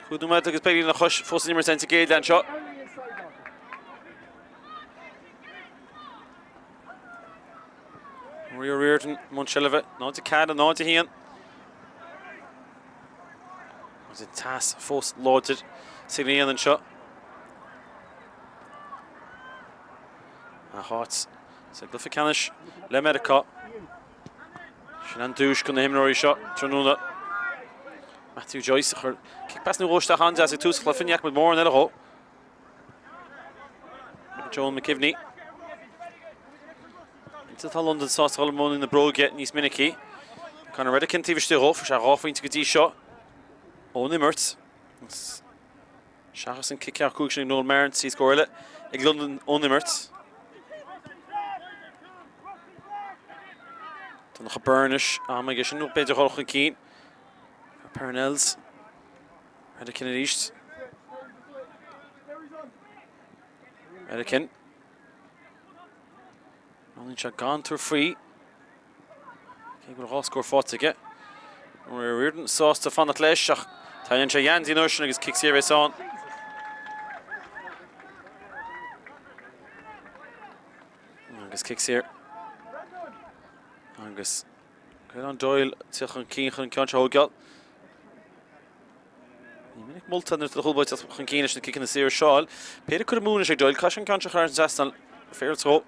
5 nóiméad agus beagáinín lena chois fós san imirt sa gcéad leath anseo. Rory O'Riordan i mbun seilbhe, 0-4, 0-1. Agus an teas fós láidir sa ghrian anseo. A háit sa gcluiche ceannais le Meiriceá. Sin an duais do na himreoirí seo tráthnóna. Matthew Joyce a chuir cic pas nó dhó isteach an-deas ag tús an chluiche, ní fhaca muid mórán eile dhó. Joan McKiveney. Cinnte tá Londain sásta dhul i muinín na bróige níos minicí. Conor Redican taobh istigh dhó, fuair sé 2 phointe go dtí seo ón imirt. Seachas an cic cearc 5 sin ag Noel Maher, 3 scór eile ag Londain ón imirt. Donncha Byrne anois, am aige sin b'fhéidir dhul chun cinn. Parnells. Redican arís. Redican. Roghnaíonn sé gan tabhairt faoi. Cé go bhfuil 2 scór faighte aige. Rory O'Riordan sásta fanacht leis ach tarraingíonn sé a gheansaí an uair sin agus cic saor a bheas ann. Agus cic saor. Agus Caolán Doyle teacht chun cinn chun an ceann seo a thógáil. Ní minic molta nuair atá do chúl báire ag teacht chun cinn leis na ciceanna saora seo. Péire curtha amú anois ag Doyle, caithfidh sé an ceann seo a chur thar an trasnán. Féar dó.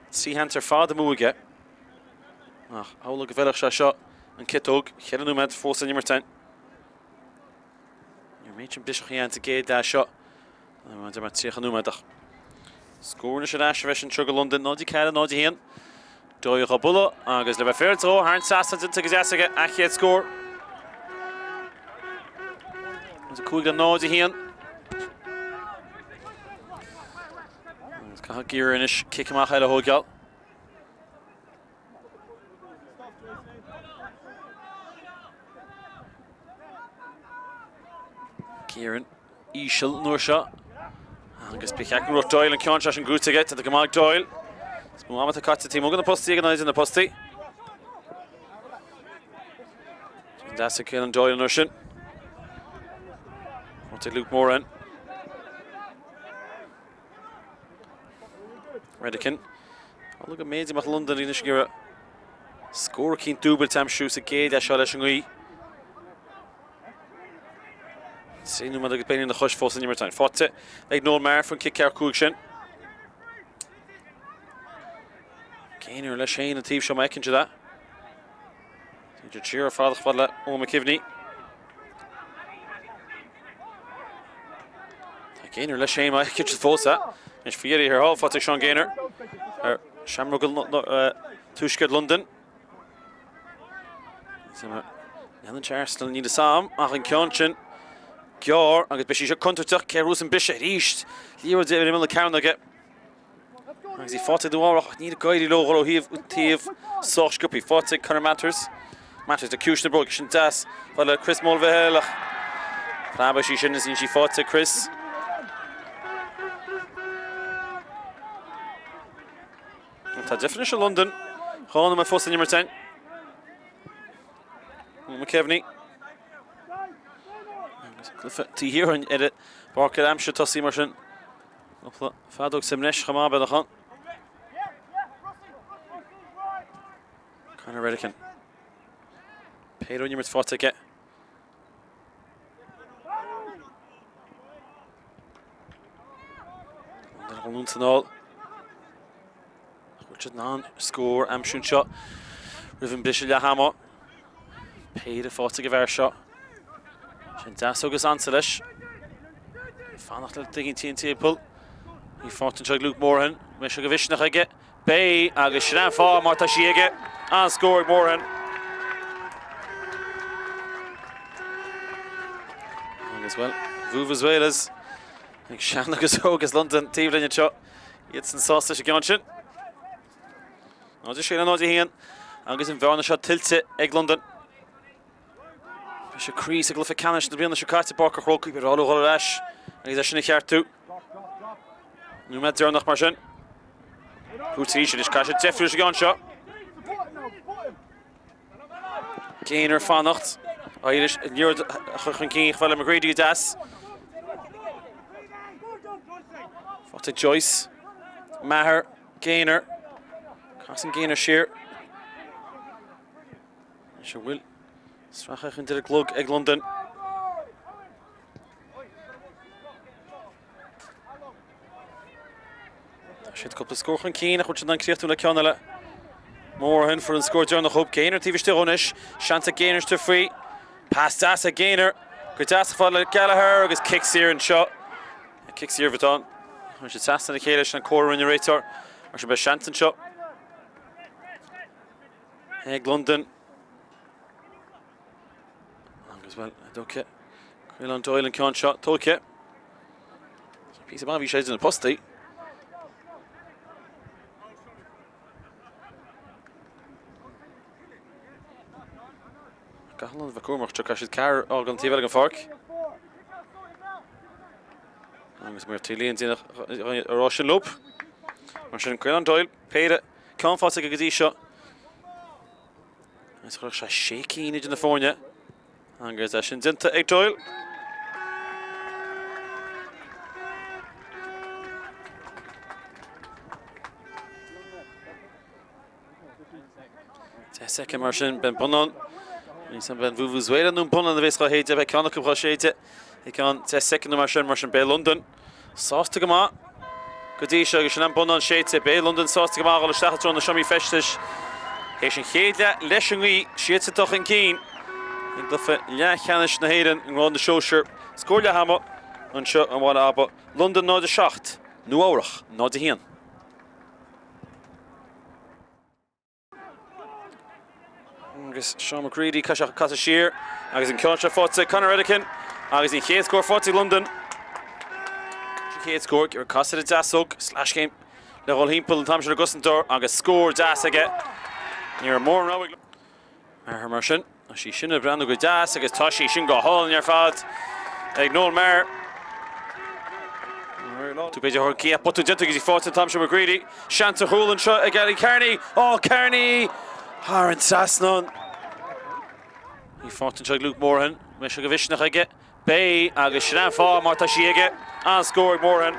3 sheans ar fad amú aige. Ach amhlaidh go bhfeilfeadh sé seo an ciotóg. 4 nóiméad fós san imirt. Ní raibh méid sin biseach a dhéanamh sa gcéad leath seo. Maidir mar 30 nóiméad ach scór anois ar ais a bheas anseo go Londain, 0-4, 0-1. Doyle á bualadh agus le bheith féaráilte dhó thar an trasnán déanta go deas aige a chéad scór. 5 le 0-1. Agus caithfidh Geary anois cic amach eile a thógáil. Kieran íseal an uair seo. Agus ba cheart go raibh Doyle an ceann seo sin gnóite aige, déanta go maith ag Doyle. Is mó ama atá caite taobh amuigh de na postaí ag an idir na postaí. Deas ag Caolan Doyle an uair sin. Faighte ag Luke Moran. Redican. Amhlaidh go mb'fhéidir go mbeadh Londain anois ag iarraidh scór eicínt dúbailte a aimsiú sa gcéad leath seo leis an ngaoth. 3 nóiméad agus beagáinín lena chois fós san imirt. Faighte ag Noel Maher an cic cearc 5 sin. Gaynor leis féin an taobh seo má fheiceann siad é. Idir siar ar fad chomh fada le Eoin McKiveney. Tá Gaynor leis féin má fheiceann siad fós é. Anois faoi dheireadh thiar thall faighte ag Sean Gaynor ar Seamróga Tuaisceart Londain. Leanann sé Arsenal níl fhios a'm ach an ceann sin gearr agus beidh sí seo contúirteach cé a bhuafas an briseadh arís. Liathróid ar imeall na cearnóige. Agus í faighte ag Nua Eabhrac ach níl ag éirí leo dhul ó thaobh go taobh sách sciobtha. Faighte ag Conor Matters. Matters le ciumhais na bróige sin deas. Fada le Chris Mulvihill ach preabfaidh sí sin is níl sí faighte ag Chris. Tá deifir anois i Londain. 2 nóiméad fós san imirt againn. McKeveney. Agus cluiche taobh thiar ar an bpáirc ar aimsir tosaí mar sin. Cúpla feadóg sa mbreis chomh maith, beidh ann. Conor Redican. Péire ón imirt faighte aige. An san ál. Bhfuil siad in ann scór a aimsiú anseo roimh an briseadh leath ama. Péire faighte ag an bhfear seo. Sin deas agus ansa leis. Fanacht le duine éicint timpeall. Í faighte anseo ag Luke Moran. Mbeidh sé de mhisneach aige. Beidh, agus sin an fáth mar tá sí aige. An-scór ag Morahan. Agus, bhuel, Vuvuzelas ag sean agus óg as Londain taobh linn anseo. Iadsan sásta leis an gceann sin. 0-6 le 0-1 agus an bhearna seo tuillte ag Londain. Briseadh croí sa gcluiche ceannais na bliana seo caite i bPáirc an Chrócaigh, beidh orthu dhul ar ais agus é sin a cheartú. Nóiméad deireanach mar sin. Cúirt arís anois, caithfidh siad deifriú leis an gceann seo. Gaynor fanacht. Irish an liathróid a chur chun cinn chomh fada le McGready go deas. Faighte ag Joyce. Maher. Gaynor. Casann Gaynor siar. Anois an bhfuil sracadh chun deireadh an gclog ag Londain. Tá siad cúpla scór chun cinn ach bhfuil siad in ann críochnú le ceann eile. Morahan fuair an scór deireanach uathu. Gaynor taobh istigh anois. Seans ag Gaynor istigh faoi. Pas deas ag Gaynor. Go deas chomh fada le Gallagher agus cic saor anseo. Cic saor atá ann. Chuir siad trasna a chéile sin an comhartha a rinne an réiteoir. Mar sin beidh seans anseo. Ag Londain. Agus bhuel, tógtha. Caolán Doyle an ceann seo, tógtha. Píosa maith bhí sé idir na postaí. Caithfidh Londain bheith cúramach, caithfidh siad ceathair a fhágáil an taobh eile den pháirc. Agus mar taobh líon a rá sin leo. Mar sin Caolán Doyle, péire Ceann faighte aige go dtí seo. Is chuirfeadh sé sé cinn idir na foirne. Agus é sin déanta ag Doyle. Deich soicind mar sin, beidh an bonnán. Ní san beidh an Vuvuzuela nó an bonnán a bhéas dhá shéideadh, beidh ceann acu dhá séideadh i gceann 10 soicind nó mar sin, mar sin beidh Londain sásta go maith go dtí seo agus sin an bonnán séidte. Beidh Londain sásta go maith a dhul isteach i dtreo na seomraí feistis théis an chéad leath leis an ngaoth, siadsan atá chun cinn i gcluiche leathcheannais na hÉireann i ngrád na sóisear. Scór leath ama anseo i mBaile Aba, Londain 0-7, Nua Eabhrach 0-1. Agus Seán McCready caithfidh sé casadh siar agus an ceann seo faighte ag Conor Redican agus an chéad scór faighte ag Londain. An chéad scór ag casadh ar an deasóg, sleaschéim le dhul thimpeall an t-am sin ar an gcosantóir agus scór deas aige. Ní raibh mórán rogha ag Maher mar sin. Tá sí sin ag breathnú go deas agus tá sí sin go hálainn ar fad ag Noel Maher. Tú b'fhéidir thar cíoch botún déanta agus í faighte an t-am sin McGready. Seans ar chúl anseo ag Ali Kearney. Ó Kearney! Thar an trasnán. Í faighte anseo ag Luke Morahan. Mbeidh sé de mhisneach aige. Beidh agus sin an fáth mar tá sí aige. An-scór ag Morahan.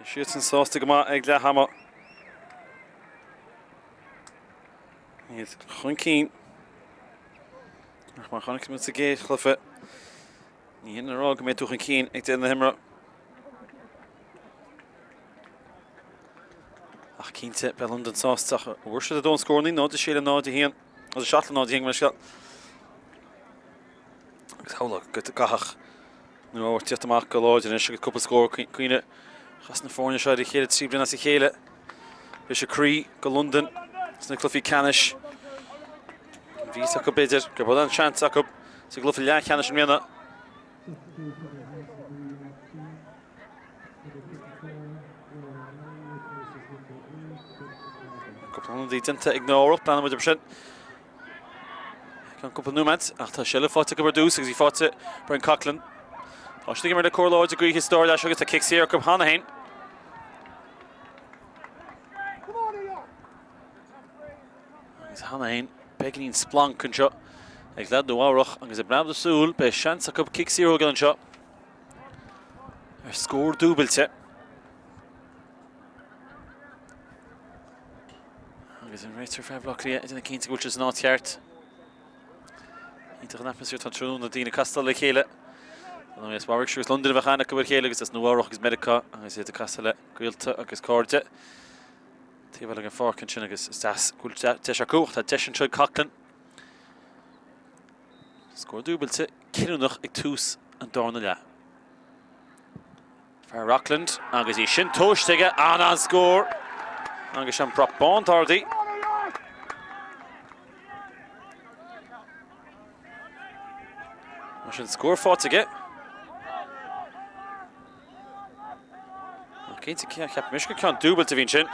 Bhí siadsan sásta go maith ag leath ama. Iad chun cinn. Ach mar chonaic muid sa gcéad chluiche, ní hin a rá go mbeidh tú chun cinn ag deireadh na himeartha. Ach cinnte, beidh Londain sásta ach bhfuair siad a ndóthain scóranna, 0-6 le 0-1, 0-7 le 0-1 gabh mo leithscéal. Agus shamhlófá go gcaithfeadh Nua Eabhrac tíocht amach go láidir anois agus cúpla scór cuimhnigh chas na foirne seo ar a chéile 3 bliana as a chéile. Briseadh croí go Londain sna cluichí ceannais. Bhí fhios acu b'fhéidir go raibh an seans acu sa gcluiche leathcheannais i mbliana. Cúpla ionadaí déanta ag Nua Eabhrac, leanfaidh muid air sin. Ceann cúpla nóiméad ach tá seilbh faighte acu ar dtús agus í faighte Brian Coughlan. Tá siad ag imirt le cóir láidir gaoithe sa dara leath seo agus tá cic saor acu cheana féin. Agus cheana féin beagáinín splanc anseo ag leaid Nua Eabhrach agus ag breathnú súil beidh seans acu cic saor a thógáil anseo ar scór dúbailte. Agus an réiteoir fear Bhaile Átha Cliath ag déanamh cinnte go bhfuil sé san áit cheart. Iontach an atmaisféar atá tráthnóna, daoine ag castáil le chéile. Nó as Warwickshire agus Londain a bheadh aithne acu ar a chéile agus as Nua Eabhrach agus Meiriceá agus iad ag casadh le gaolta agus cairde. Taobh eile den pháirc ansin agus is deas go bhfuil deis acu ach tá deis anseo ag Coughlan. Scór dúbailte cinniúnach ag tús an darna leath. Fear Rockland agus í sin tomhaiste aige, an-an-scór agus an brat bán ardaithe. Mar sin scór faighte aige. Ach cinnte cheap mise gur ceann dúbailte a bhí ansin.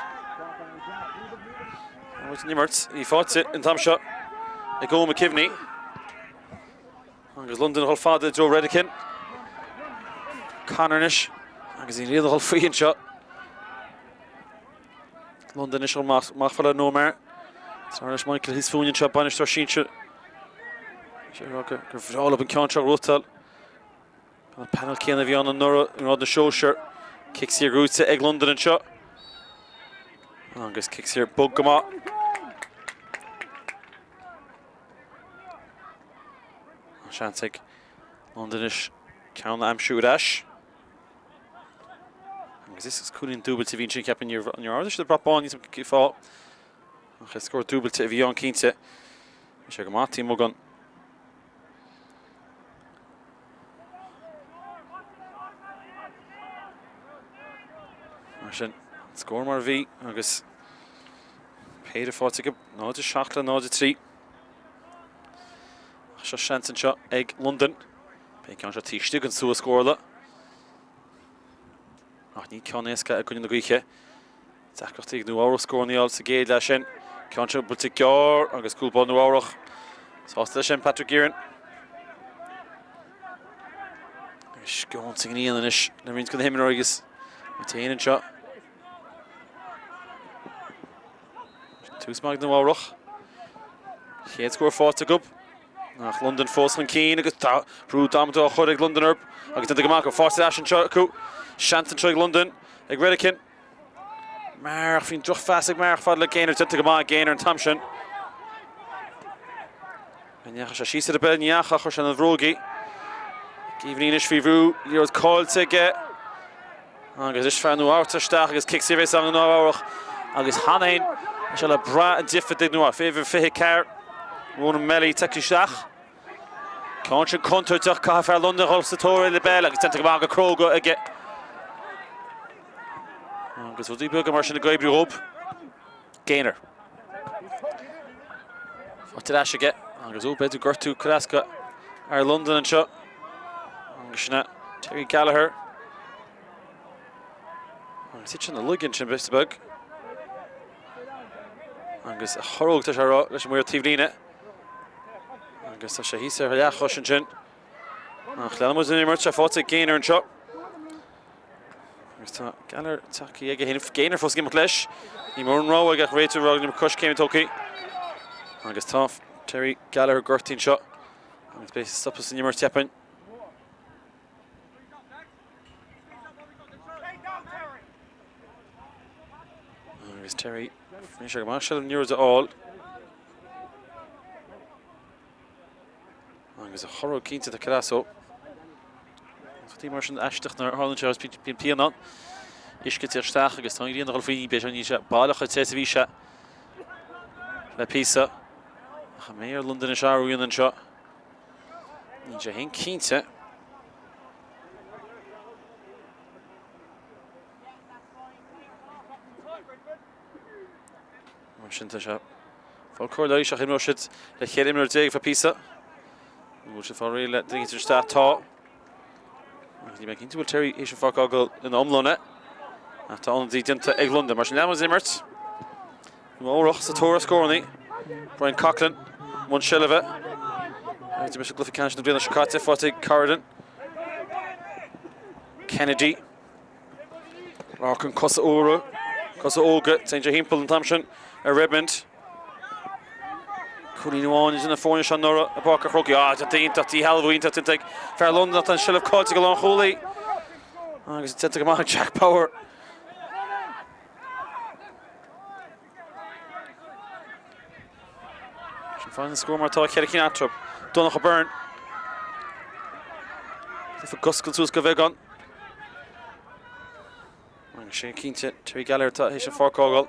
An imirt í faighte an t-am seo ag Eoin McKiveney. Agus Londain ag dul fada i dtreo Redican. Connor anois agus an liathróid ag dul faoi anseo. Londain anois amach fad le Noah Maher. Tar leis Michael thíos fúinn anseo, bainisteoir sinsir. Sé rá gur bhreá leo an ceann seo a ghnóthachtáil. An panel céanna a bhí ann anuraidh i ngrád na sóisear. Cic saor gnóite ag Londain anseo. Agus cic saor bog go maith. Seans ag Londain anois ceann a aimsiú ar ais. Agus is cúilín dúbailte a bhí ansin ceapaim níor ardaigh siad an brat bán níl a fhios agam cén fáth. Ach is scór dúbailte a bhí ann cinnte. Bhí sé go maith taobh amuigh den. Mar sin, an scór mar a bhí agus péire faighte acu, 0-7 le 0-3. Ach seo seans anseo ag Londain. Beidh an ceann seo taobh istigh den stua scórála. Ach ní ceann éasca i gcoinne na gaoithe. Deacrachtaí ag Nua Eabhrac scóranna a fháil sa gcéad leath sin. Ceann seo buailte gearr agus cúl báire Nua Eabhrac. Sásta leis sin Patrick Gearin. Agus sceon sa ngrian anois le roinnt de na himreoirí agus muid féin anseo. Tús maith ag Nua Eabhrac. Chéad scór faighte acu. Ach Londain fós chun cinn agus tá brú damanta á chur ag Londain orthu agus déanta go maith acu. Faighte ar ais anseo acu. Seans anseo ag Londain ag Redican. Maher ach bhí an drochphas ag Maher fad le Gaynor déanta go maith ag Gaynor an t-am sin. An ndeachaigh sé síos ar an bpeil? Ní dheachaigh, chuir sé ina bhróg í. Keaveney anois faoi bhrú, liathróid caillte aige. Agus anois fear Nua Eabhrac isteach agus cic saor a bheas ag Nua Eabhrac agus cheana féin tá sé le brath an difear do Nua Eabhrac. Uimhir 24, Ronan Melly tagtha isteach. Ceann sin contúirteach, caithfidh fear Londain a dhul sa tóir ar an bpeil agus déanta go maith go cróga aige. Agus rudaí beaga mar sin ag oibriú dhób. Gaynor. Faighte ar ais aige agus ó b'fhéidir gortú cuireasca ar Londain anseo. Agus sin é Terry Gallagher. Agus thit sé ina laige ansin píosa beag. Agus a chorróg tá sé ag rá leis an maor taobhlíne. Agus tá sé thíos ar leathchois ansin. Ach leanann muid an imirt sé faighte ag Gaynor anseo. Agus tá Gallagher tagtha aige féin. Gaynor fós ag imeacht leis. Ní mór an rogha aige ach réiteoir ag rá coiscéim tógtha. Agus tá Terry Gallagher gortaithe anseo. Agus beidh stopadh san imirt cheapfainn. Agus Terry, bhí sé go maith seilbh na liathróide a fháil. Agus a chorradh cinnte do Carrasso. Rudaí mar sin aisteach nuair a tharlaíonn sé agus bíonn pian ann. Uisce ag teacht isteach agus tá an ghrian ag dul faoi, b'fhéidir níl sé baileach chomh te is a bhí sé le píosa. Ach an mbeidh ar Londain anois athrú a dhéanamh anseo? Níl sé féin cinnte. Mar sin tá sé ag fáil cóir leighis ach imreoidh siad le 14 imreoir ar feadh píosa. An bhfuil siad fáil réidh le duine éicint isteach? Tá. Agus níl mé cinnte bhfuil Terry théis an pháirc a fhágáil ina iomláine. Ach tá ionadaí déanta ag Londain. Mar sin leanfaidh an imirt. Nua Eabhrach sa tóir ar scórannaí. Brian Coughlan, i mbun seilbhe. Agus d'imir sé i gcluiche ceannais na bliana seo caite, faighte ag Corrigan. Kennedy. Lorcan cosa úra, cosa óga, téann sé thimpeall an t-am sin ar Redmond. Cúilín amháin idir na foirne seo anuraidh i bPáirc an Chrócaigh. Ah, déanta iontach, díshealbhú iontach déanta ag fear Londan ach tá an seilbh caillte ag an lánchúlaí. Agus déanta go maith ag Jack Power. Sin fanann an scór mar atá, 4 cinn eatarthu. Donncha Byrne. Cluiche ag oscailt suas go bheagán. Agus sin cinnte, Terry Gallagher atá théis an pháirc a fhágáil.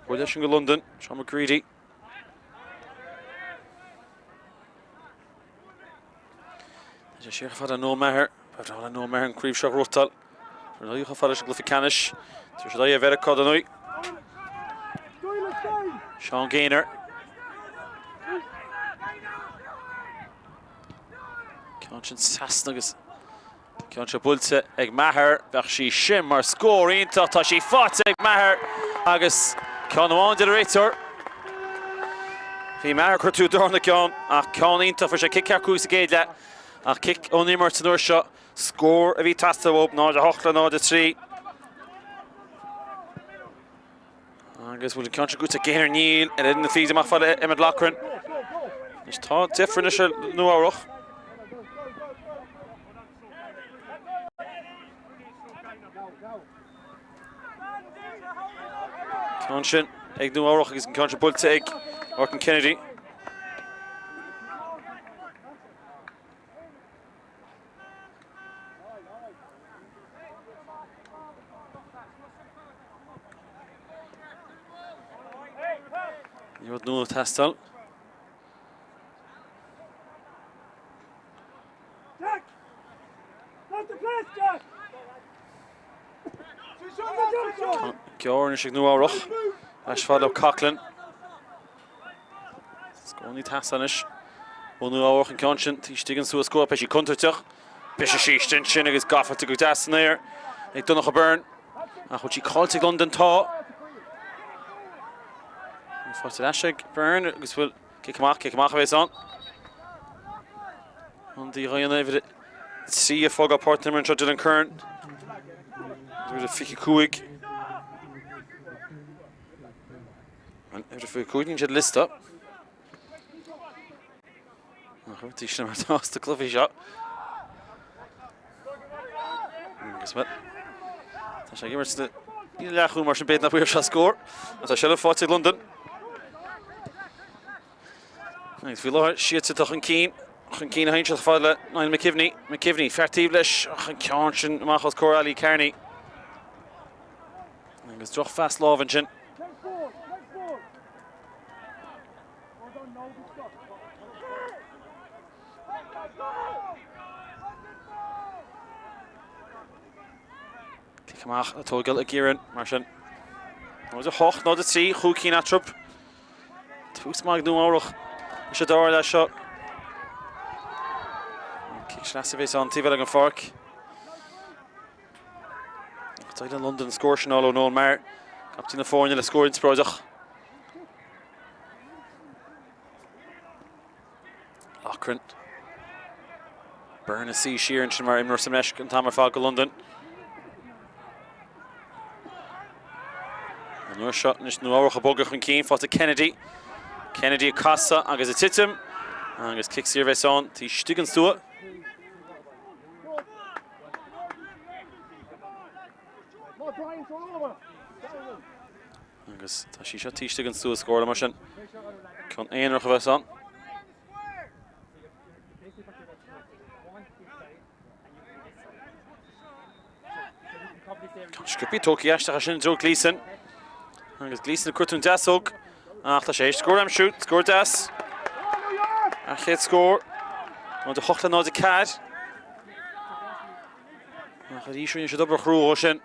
Buail leis sin go Londain, Seán McGready. Tá sé siar chomh fada le Noel Maher. Ba bhreá le Noel Maher an craobh seo a ghnóthachtáil. Ar ndóigh chomh fada leis an gcluiche ceannais. Tabharfaidh siad aghaidh ar Mheiriceá dar ndóigh. Seán Gaynor. Ceann sin trasna agus Ceann seo buailte ag Maher. Bheadh sí sin mar scór iontach. Tá sí faighte ag Maher agus ceann amháin deir an réiteoir. Bhí Maher ag cuartú darna ceann ach ceann iontach. Fuair sé cic ceart cúig sa gcéad leath ach cic ón imirt an uair seo. Scór a bhí ag teastáil uathu, 0-8 le 0-3. Agus bhfuil an ceann seo goite ag Gaynor? Níl. Ar fheadh na fíde amach fad le Emmet Loughran. Anois tá deifir anois ar Nua Eabhrach. Ceann sin ag Nua Eabhrach agus an ceann seo buailte ag Lorcan Kennedy. Rud nua ag teastáil. Gearr anois ag Nua Eabhrach. Ais fad le Coughlan. Scór ag teastáil anois ó Nua Eabhrach an ceann sin taobh istigh den stua scór. Beidh sí contúirteach. Briseadh sí istigh ansin agus gafa go deas san aer ag Donncha Byrne. Ach bhfuil sí caillte ag Londain? Tá. Faighte ar ais ag Byrne agus bhfuil cic amach, cic amach a bheas ann. Ionadaí a dhéanamh uimhir 3 ag fágáil páirc na himeartha anseo Dylan Curran. Uimhir 25. Uimhir 25 níl siad liosta. Nach rudaí sin mar atá sna cluichí seo. Agus bhuel, tá sé ag imirt sna líne leathchúil mar sin b'fhéidir nach bhfuair sé scór. Tá seilbh faighte ag Londain. Agus faoi láthair siadsan atá chun cinn, chun cinn a théann siad fad le Niall McKivney. McKivney, fear taobh leis ach an ceann sin amach os comhair Ali Kearney. Agus drochphas láimhe ansin. Cic amach a tógáil ag Kieran mar sin. 0-8, 0-3, chúig cinn eatarthu. Tús maith ag Nua Eabhrach sa dara leath seo. Cic sleasa a bheas ann taobh eile den pháirc. D'éirigh le Londain an scór sin a fháil ó Noel Maher, captaen na foirne le scór inspioráideach. Loughran. Byrne ag suí siar ansin mar imreoir sa mbreis an t-am ar fad go Londain. An uair seo anois Nua Eabhrach ag bogadh chun cinn, faighte Kennedy. Kennedy ag casadh agus ag titim agus cic saor a bheas ann taobh istigh den stua. Agus tá sí seo taobh istigh den stua scórála mar sin ceann aonarach a bheas ann. Ceann sciobtha tógtha aisteach ansin i dtreo Gleeson. Agus Gleeson ag cuartú an deasóg. Ach tá sé théis scór a aimsiú, scór deas. An chéad scór. 0-8 le 0-4. Ach arís rinne siad obair chrua ó sin.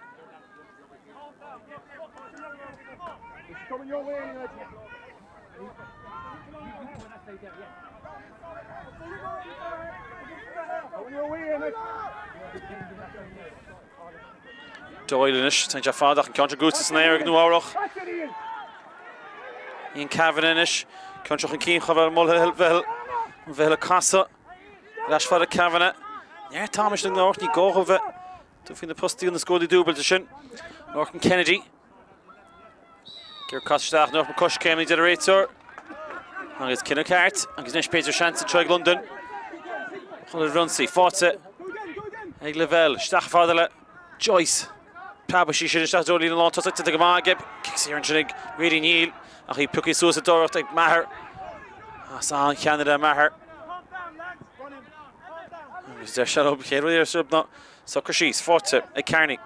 Doyle anois, tá sé fada ach an ceann seo gnóite san aer ag Nua Eabhrach. Ian Kavanagh anois, ceann seo chun cinn chomh fada le Mulvihill, Mulvihill ag casadh. Ar ais fada Kavanagh. Neart ama ag Nua Eabhrach, ní gá dhóibh bheith dubh faoi na postaí na scóraí dúbailte sin. Lorcan Kennedy. Ag iarraidh casadh isteach nach mbeadh coiscéim ag deireadh réiteoir. Agus cinneadh ceart agus anois b'fhéidir seans anseo ag Londain. Chun ar ionsaí faighte ag Lavelle. Isteach fada le Joyce. Preabadh sí sin isteach i dtreo líne lántosaigh. Déanta go maith aige. Cic saor ansin ag Ruairí Neil ach í pioctha suas i dtóraíocht ag Maher. As an-cheannaire Maher. Agus deir sé leo, chéad rud a deir siad ná socraigh síos, faighte ag Kearney.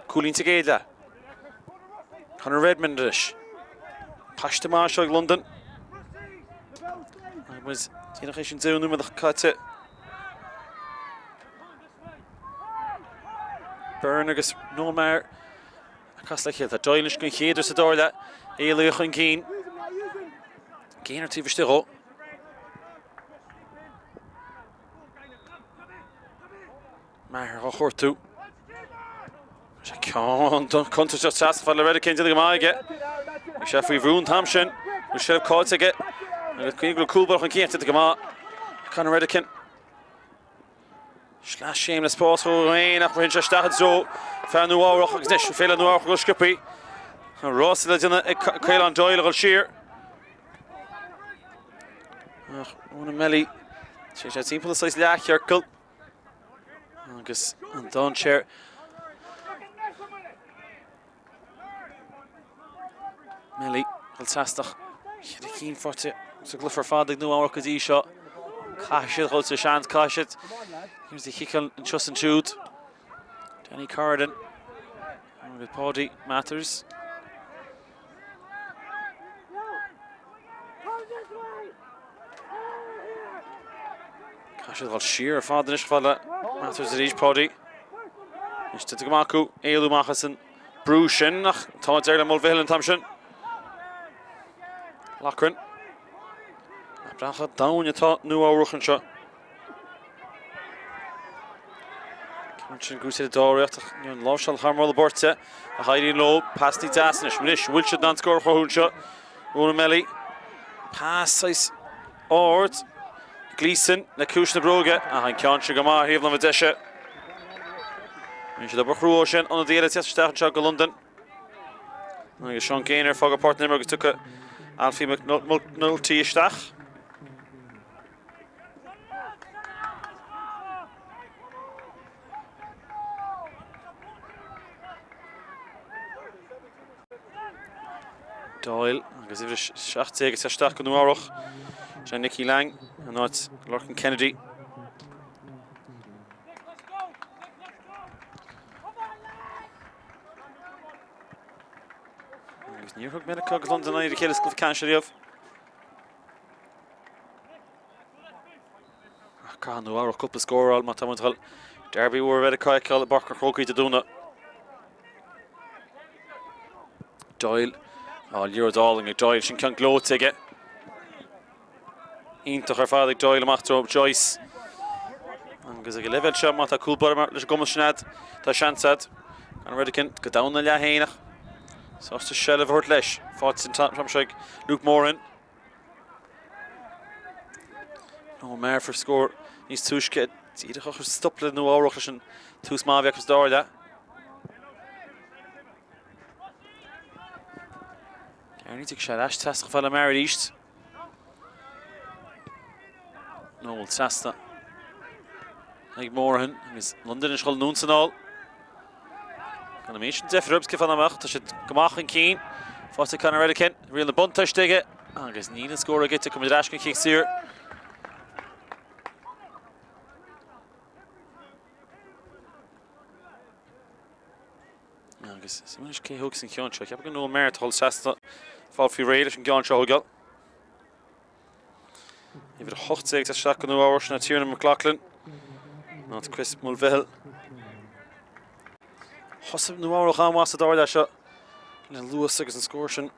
Cúilín sa gcéad leath. Conor Redmond anois. Paiste maith seo ag Londain. Agus díreach théis an 10 nóiméad caite. Byrne agus Noel Maher ag casadh le chéile. Tá Doyle anois den chéad uair sa dara leath. Éalaithe chun cinn. Gaynor taobh istigh dhó. Maher á chuartú. Sé ceann contúirteach trasna fada le Redican déanta go maith aige. Bhí sé faoi bhrú an t-am sin. Bhí seilbh caillte aige. Agus cuimhnigh go bhfuil cúl báire chun cinn déanta go maith. Conor Redican. Sleaschéim le spás dhó féin ach ritheann sé isteach i dtreo fear Nua Eabhrach agus anois féile Nua Eabhrach go sciobthaí. Rás le déanamh ag Caolán Doyle a dhul siar. Ach Ronan Melly, sé sé timpeall is saghas leathchiorcal agus an dainséar. Melly ag dul trasna ach cheithre cinn faighte sa gcluiche ar fad ag Nua Eabhrac go dtí seo. Caithfidh siad dhul sa seans, caithfidh siad iad a chiceáil anseo is ansiúd. Danny Corrigan agus Paudie Mathers. Caithfidh siad dhul siar ar fad anois fad le Mathers arís, Paudie. Anois déanta go maith acu éalú amach as an brú sin ach tá deireadh le Mulvihill an t-am sin. Loughran. Breac domhain atá Nua Eabhrach anseo. Ceann sin gnóite i dtóraíocht ach ní an láimhseáil thar moladh beirte ach éiríonn leo. Pas ní deas anois. Anois bhfuil siad in ann scór a chruthú anseo. Ronan Melly. Pas saghas ard. Gleeson le ciumhais na bróige ach an ceann sin go maith ar thaobh na láimhe deise. Rinne siad obair chrua ó sin. Ionadaí eile ag teacht isteach anseo go Londain. Agus Sean Gaynor ag fágáil páirc na himeartha agus tiocfaidh Alfie McNulty isteach. Doyle agus uimhir 17 ag teacht isteach go Nua Eabhrach. Sin Nicky Lang in áit Lorcan Kennedy. Agus níor thug Meiriceá agus Londain aghaidh ar a chéile sa gcluiche ceannais riamh. Ach caithfidh Nua Eabhrac cúpla scór a fháil má tá muid ag dul Derby mhór Mheiriceá a fheiceáil i bPáirc an Chrócaigh Dé Domhnaigh. Doyle. Á, liathróid álainn ag Doyle. Sin ceann gleoite aige. Iontach ar fad ag Doyle amach treo Joyce. Agus ag an leibhéal seo, má tá cúl báire leis an gcumas sin agat, tá seans agat. Conor Redican go domhan na leath fhéin ach sásta seilbh a thabhairt leis. Faighte an t-am seo ag Luke Moran. Noel Maher fuair scór níos túisce díreach a chuir stop le Nua Eabhrach leis an tús maith a bhí acu sa dara leath. Kearney tiocfaidh sé ar ais trasna chomh fada le Maher arís. Noel trasna ag Morahan agus Londain anois ag dul anonn is anall. Gan an méid sin deifir orthu, cén fáth nach mbeadh, tá siad go maith chun cinn. Faighte ag Conor Redican, riail na buntáiste aige agus níl an scór aige, tiocfaidh muid ar ais don chic saor. Agus is anois cé thógfas an ceann seo. Ceapaim gur Noel Maher atá ag dul trasna fáil faoi réidh leis an gceann seo a thógáil. Uimhir 18 ag isteach do Nua Eabhrac sin Tiernan McLaughlin. In áit Chris Mulvihill. Thosaigh Nua Eabhrac an-mhaith sa dara leath seo le luas agus an scór sin.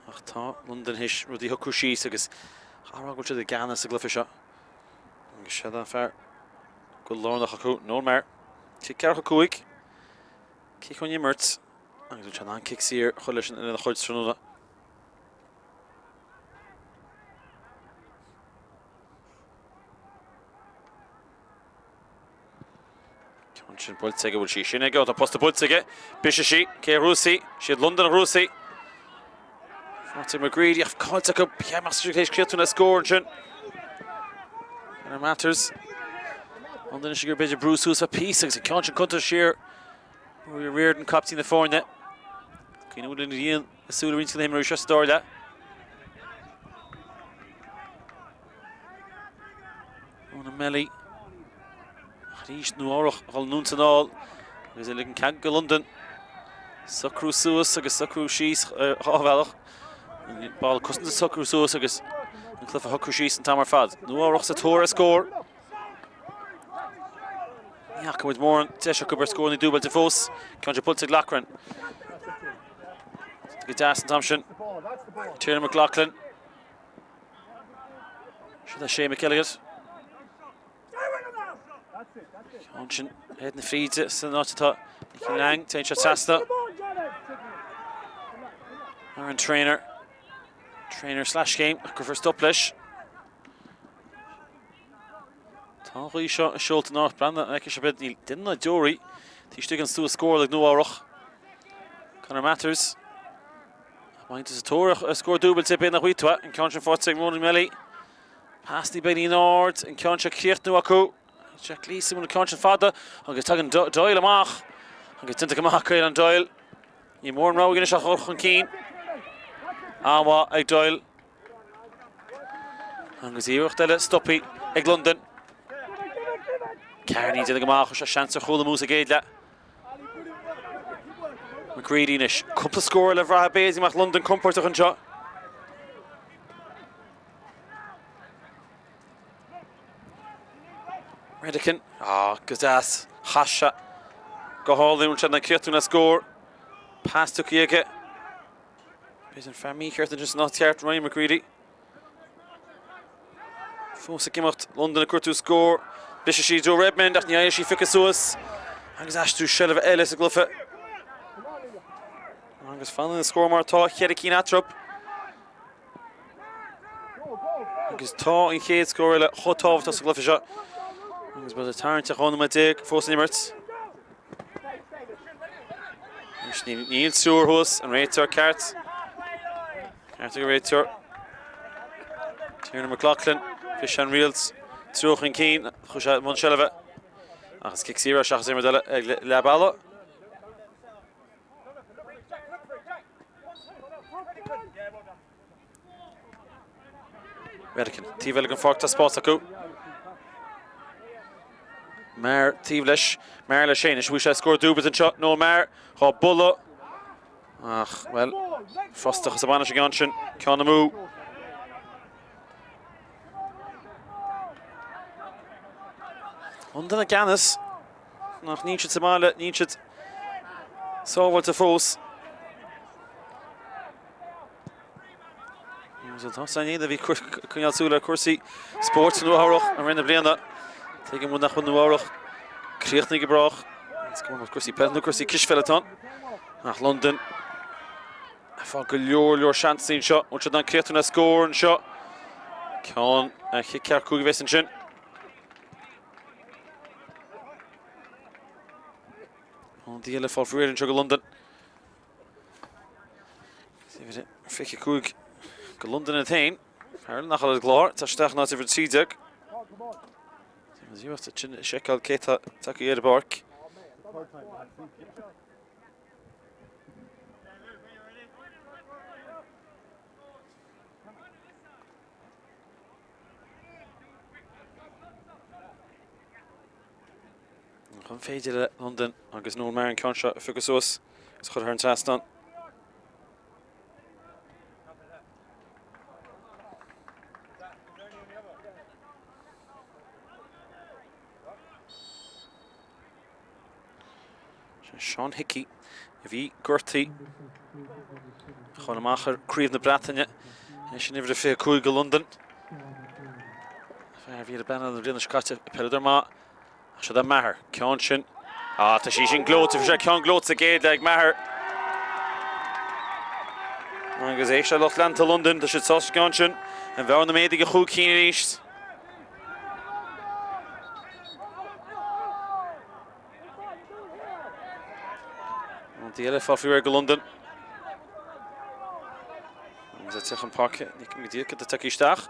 Ach tá Londain théis rudaí a shocrú síos agus caithfidh a rá go bhfuil siad i gceannas sa gcluiche seo. Agus siod an fear go lárnach acu, Noel Maher. Cic ceathracha 5. Cic ón imirt agus bhfuil sé in ann cic saor a chur leis lena chuid tráthnóna. Ceann sin buailte aige, bhfuil sí sin aige, tá posta buailte aige. Briseadh sí, cé a ghnóthós í? Siad Londain a ghnóthós í. Faighte McGreedy ach caillte acu, cheap mé tar éis críochnú le scór ansin. Conor Matters. Londain anois ag iarraidh b'fhéidir brú suas ar píosa agus an ceann sin curtha siar. Rory Riordan, captaen na foirne. Cuimhne bhfuil an ghrian i súile roinnt de na himreoirí seo sa dara leath. Ronan Melly. Arís Nua Eabhrac ag dul anonn is anall agus ag ligean cead do Londain socrú suas agus socrú síos ar dhá bhealach. An ball cosanta socrú suas agus an cluiche a shocrú síos an t-am ar fad. Nua Eabhrac sa tóir ar scór. Ní fhaca muid mórán deis acu ar scór na dúbailte fós. Ceann seo buailte ag Loughran. Go deas an t-am sin. Tiernan McLaughlin. Sin é Shane McElligott. Ansin théad na fríde san áit atá Nicky Lang, téann sé trasna. Aaron Traynor. Traynor slash game, cuirfear stop leis. Tá an ghaoth seo i seolta an áit breathnaigh an fheicfidh sibh níl duine ná deoraí taobh istigh den stua scórála ag Nua Eabhrach. Conor Matters. Maith sa tóir ar scór dúbailte b'fhéidir nach bhfaighidh tú é. An ceann sin faighte ag Ronan Melly. Pas ní beidh in ard. An ceann seo críochnú acu. Jack Gleeson an ceann sin fada agus tagann Doyle amach agus déanta go maith acu Caelan Doyle. Ní mór an rogha anois a chur chun cinn. An-mhaith ag Doyle. Agus iarracht eile stoptha ag Londain. Kearney déanamh go maith, chuir sé seans ar chúl amú sa gcéad leath. McCready anois. Cúpla scór le brath b'fhéidir go mbeadh Londain compordach anseo. Redican. Ah, go deas. Chas sé go hálainn ansin an críochnú le scór. Pas tugtha aige. B'fhéidir an fear mícheart ansin san áit cheart, Ryan McCready. Fós ag imeacht, Londain ag cuartú scór. Briseadh sí Joe Redmond ach ní fhaigheann sí phiocadh suas. Agus aistriú seilbhe eile sa gcluiche. Agus fanann an scór mar atá, cheithre cinn eatarthu. Agus tá an chéad scór eile chomh tábhachtach sa gcluiche seo. Agus beidh tarraingt 12 nóiméad fós san imirt. Níl triúr thuas, an réiteoir ceart. Ceart ag an réiteoir. Tiernan McLaughlin, bhris an riail triúr chun cinn, chuaigh sé i mbun seilbhe. Ach is cic saor é seachas aon rud eile ag leath bealaigh. Redican, taobh eile den pháirc, tá spás acu. Maher taobh leis, Maher leis féin, anois bhfuil sé scór dúbailt anseo, Noel Maher, dhá bualadh. Ach, bhuel, frustrachas a bhain leis an gceann sin, ceann amú. Londain i gceannas, ach níl siad sa mbaile, níl siad sábháilte fós. Tá san a bhí coinneáil súil ar cúrsaí spóirt Nua Eabhrach i rith na bliana. Tuigim nach bhfuil Nua Eabhrach críochnaithe go brách. Is cuma cúrsaí peile nó cúrsaí cispheile atá ann. Ach Londain ag fáil go leor leor seansanna anseo. Bhfuil siad in ann críochnú le scór anseo. Ceann ar chic ceathracha 5 a bheas ansin. An díle fáil faoi anseo go Londain. Uimhir 25 go Londain iad féin. Farrell nach bhfuil ar an gclár, tá isteach in áit uimhir 13. Iarracht sin a seiceáil cé tá tagtha ar an bpáirc. Ach an féidir le Londain agus Noel Maher an ceann seo a phiocadh suas agus a chur thar an trasnán? Seán Hickey a bhí gortaithe a chur amach ar Craobh na Breataine anois in uimhir a 25 do Londain. Fear a bhí ar an bpainéal na bliana seo caite, peileadóir maith. Ach seo do Maher, ceann sin. Ah, tá sí sin gleoite, bhí sé ceann gleoite sa gcéad leath ag Maher. Agus éist le lucht leanta Londain, tá siad sásta ceann sin. An bhearna méadaithe go chúig cinn arís. An eile fá faoi réir go Londain. Agus é teach an páirce, ní go dtí go dtí isteach.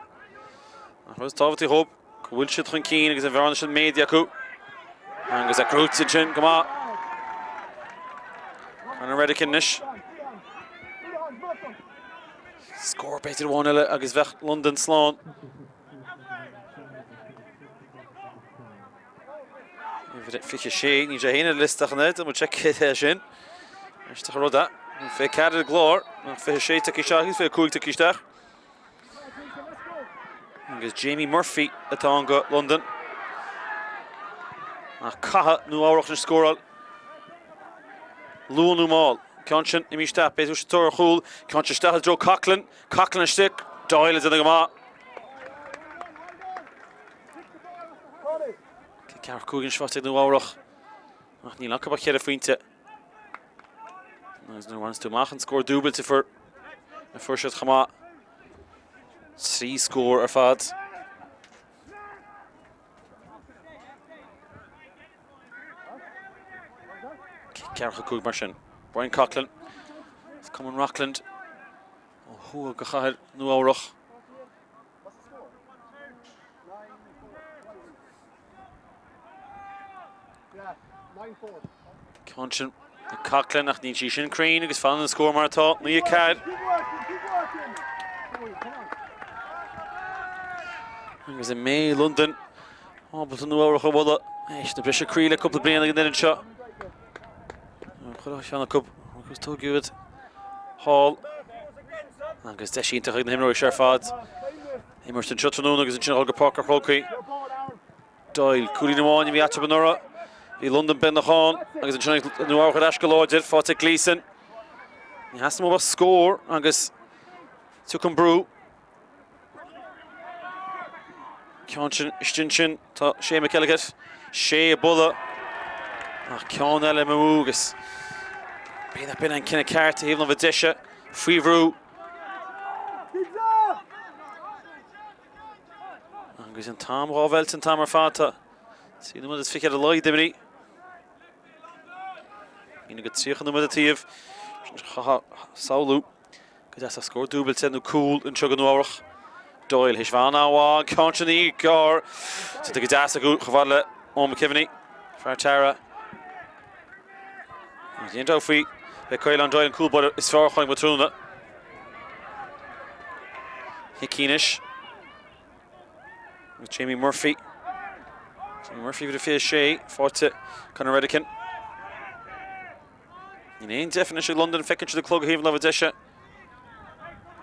Ach rud is tábhachtaí dhóibh, go bhfuil siad chun cinn agus an bhearna sin méadaithe acu. Agus é gnóite ansin go maith. Conor Redican anois. Scór b'fhéidir amháin eile agus bheadh Londain slán. Uimhir 26, níl sé féin ar an liosta ach an oiread, an bhfuil sé cé é sin? Aisteach an rud é. 24 ar an gclár, 26 tagtha isteach agus 25 tagtha isteach. Agus Jamie Murphy atá ann go Londain. Ach caithfidh Nua Eabhrach anois scóráil. Luath nó mall. Ceann sin imithe isteach, b'fhéidir sa tóir ar chúl. Ceann sin isteach i dtreo Coughlan. Coughlan istigh. Doyle ag déanamh go maith. Cic 4-5 anois faighte ag Nua Eabhrach. Ach níl acu ach cheithre phointe. Agus nuair a bhaineas tú amach an scór dúbailte fuair a fuair siad chomh maith. 3 scór ar fad. Cic 4-5 mar sin. Brian Coughlan. As Cumann Rockland ó thuaidh go chathair Nua Eabhrach. Ceann sin ag Coughlan ach níl sí sin cruinn agus fanann an scór mar atá, 9-4. Agus an mbeidh Londain ábalta Nua Eabhrach a bhualadh théis na briseadh croí le cúpla bliain ag an fhoireann seo. Chuir cheann acu agus tógadh iad thall agus deis iontach ag na himreoirí seo ar fad. Imirt anseo tráthnóna agus ansin a dhul go Páirc an Chrócaigh. Doyle, cúilín amháin a bhí eatarthu anuraidh. Bhí Londain beagnach ann agus ansin Nua Eabhrach ar ais go láidir, faighte ag Gleeson. Ní theastaíonn uathu ach scór agus tiocfaidh an brú. Ceann sin istigh ansin tá Shea McElligott. Shea ag bualadh ach ceann eile amú agus b'fhéidir nach b'in an cinneadh ceart i dtaobh na deise faoi bhrú. Agus an t-am dhá mheilt an t-am ar fad tá 3 nóiméad is 20 ar a laghad imithe. 1 go 30 nóiméad an taobh. Chaithfeá samhlú go dteastódh scór dúbailte nó cúl anseo go Nua Eabhrach. Doyle théis bheith an-mhaith, an ceann sin gearr. Déanta go deas acu chomh fada le Eoin McKeveney, fear Tara. Níl aon dabht faoi, beidh Caolán Doyle an cúl báire is fearr a chonaic muid tráthnóna. Hickey anois. Agus Jamie Murphy. Jamie Murphy uimhir a 26, faighte Conor Redican. Níl aon deifir anois ag Londain, feiceann siad an clog ar thaobh na láimhe deise.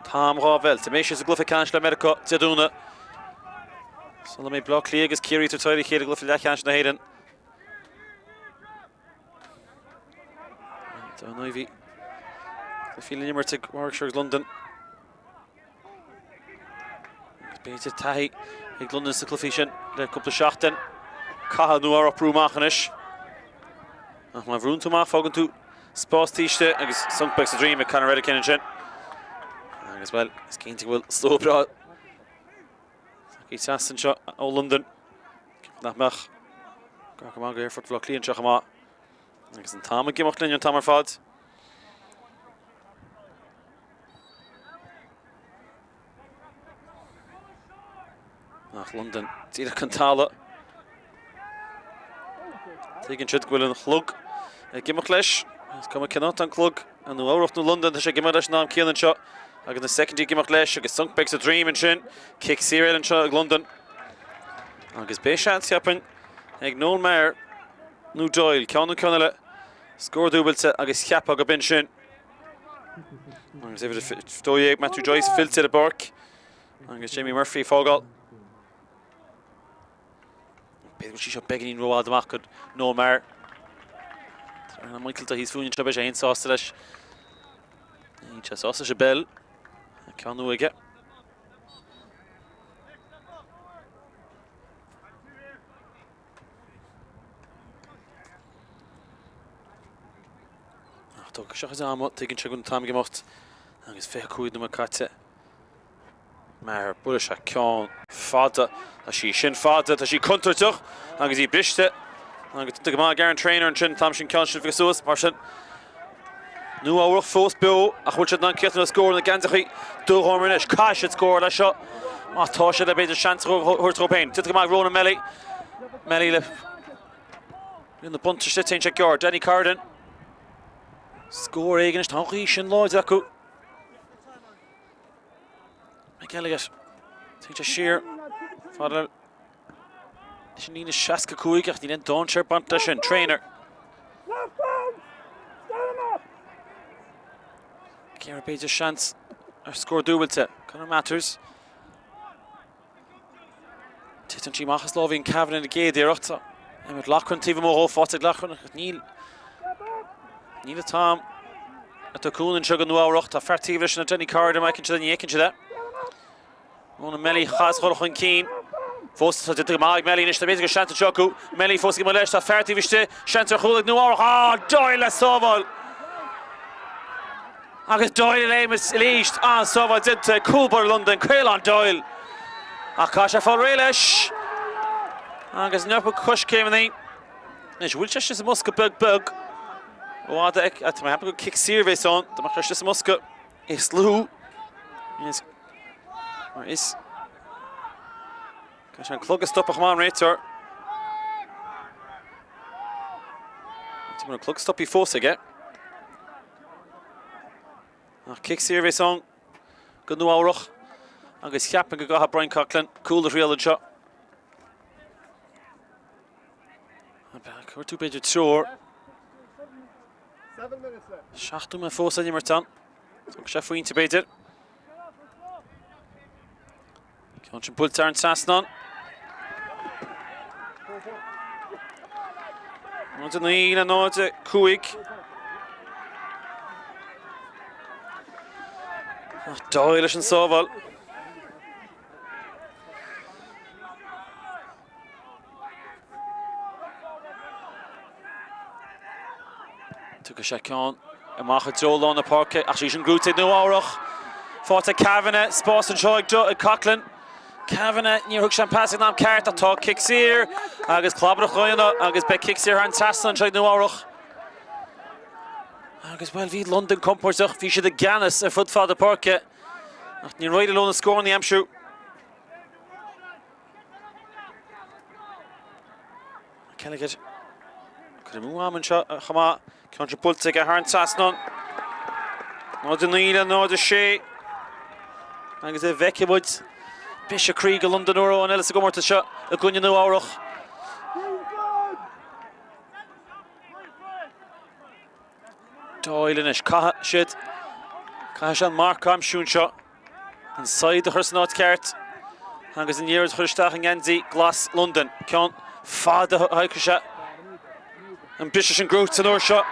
T-am dhá mheilt. An mbeidh siad sa gcluiche ceannais le Meiriceá Dé Domhnaigh. Sula mbeidh Bleá Cliath agus Ciarraí ag tabhairt aghaidh ar a chéile i gcluiche leathcheannais na hÉireann. Dar ndóigh bhí cluichí le n-imirt ag Warwickshire agus Londain. Agus b'fhéidir taithí ag Londain sna cluichí sin le cúpla seachtain. Caithfidh Nua Eabhrac brú amach anois. Ach má bhrúnn tú amach fágann tú spás taobh istigh agus sonc beag sa droim ag Conor Redican ansin. Agus bhuel, is cinnte go bhfuil slua breá tagtha trasna anseo ó Londain. Nach mbeadh gar go maith go Aerfort Bhaile Átha Cliath anseo chomh maith. Agus an t-am ag imeacht linn an t-am ar fad. Ach Londain díreach chun talamh. Tuigeann siad go bhfuil an chlog ag imeacht leis. Is cuma cén áit an clog, i Nua Eabhrach nó Londain, tá sé ag imeacht leis an am céanna anseo. Agus na soicindí ag imeacht leis agus sonc beag sa droim ansin. Cic saor eile anseo ag Londain. Agus beidh seans, cheapfainn, ag Noel Maher. Nó Doyle, ceann nó ceann eile. Scór dúbailte agus cheapfá go b'in sin. Agus uimhir 12 Matthew Joyce fillte ar an bpáirc agus Jamie Murphy ag fágáil. B'fhéidir go bhfuil sí seo beagáinín rófhada amach go Noel Maher. Tá Michael Dáithí fúinn anseo, beidh sé féin sásta leis. Níl sé sásta leis an bpeil. Ceann nua aige. Ach tógfaidh sé a chuid ama, tuigeann sé go bhfuil an t-am ag imeacht agus 25 nóiméad caite. Maher, buailfidh sé ceann fada. Tá sí sin fada, tá sí contúirteach agus í briste. Agus go maith ag Aaron Traynor ansin, an t-am sin ceann sin bheith suas, mar sin. Nua Eabhrac fós beo ach bhfuil siad in ann críochnú le scór na geansaithe dúghorm anois. Caithfidh siad scór leis seo má tá siad le b'fhéidir seans a thabhairt dóibh féin. Déanta go maith ag Ronan Melly. Melly le na buntáiste téann sé gearr. Danny Corrigan. Scór éigin anois. Tá an ghaoth sin láidir acu. McElligott. Téann sé siar. Fada le Sin líne 65 ach níl aon dainséar ag baint leis sin. Traynor. Ciara b'fhéidir seans ar scór dúbailte. Conor Matters. Titeann sí amach as lámha Ian Kavanagh ina gcéad iarracht. Emmet Loughran taobh amuigh dhó, faighte ag Loughran ach níl níl an t-am atá cúnamh anseo go Nua Eabhrach. Tá fear taobh leis na Danny Corrigan, má fheiceann siad é, ní fheiceann siad é. Ronan Melly chas dhul chun cinn. Fós tá déanta go maith ag Melly anois, tá b'fhéidir go seans anseo acu. Melly fós ag imeacht leis, tá fear taobh istigh, seans ar chúl ag Nua Eabhrach. Ah, Doyle le sábháil! Agus Doyle ag léim arís, an-sábháil déanta ag cúl báire Londain, Caolán Doyle. Ach caithfidh sé fáil réidh leis. Agus an iomarca coiscéimeanna. Anois, bhfuil sé istigh sa mbosca beag beag? Ó fhada, tá mé ag ceapadh gur cic saor a bheas ann, dá mbeadh sé istigh sa mbosca. Is lú is mar is Caithfidh sé an clog a stopadh chomh maith an réiteoir. Tá an clog stoptha fós aige. Ach cic saor a bheas ann go Nua Eabhrach agus cheapfainn go gcaithfidh Brian Coughlan cúl a thriail anseo. Chuir tú b'fhéidir treoir. 7 nóiméad fós le imirt ann. Thug sé phointe b'fhéidir. Ceann sin buailte thar an trasnán. 0 9 le 0 5. Ach Doyle leis an sábháil. Tugann sé ceann amach i dtreo lár na páirce ach sí sin gnóite ag Nua Eabhrach. Faighte ag Kavanagh, spás anseo ag ag Coughlan. Kavanagh, níor thug sé an pas ag an am ceart ach tá cic saor agus clabaireacht á dhéanamh agus beidh cic saor thar an trasnán anseo ag Nua Eabhrach. Agus bhuel bhí Londain compordach, bhí siad i gceannas ar fud fad na páirce ach níor éirigh leo na scóranna a aimsiú. McElligott. Cur amú ama anseo chomh maith. Ceann seo buailte aige thar an trasnán. 0-9 le 0-6. Agus an bhfeicfidh muid briseadh croí go Londain uair amháin eile sa gcomórtas seo i gcoinne Nua Eabhrach. Doyle anois, caithfidh siad, caithfidh sé an marc a aimsiú anseo. An saighead a chur san áit ceart agus an liathróid a chur isteach i ngeansaí glas Londain. Ceann fada a thógfaidh sé. An briseadh sin gnóite an uair seo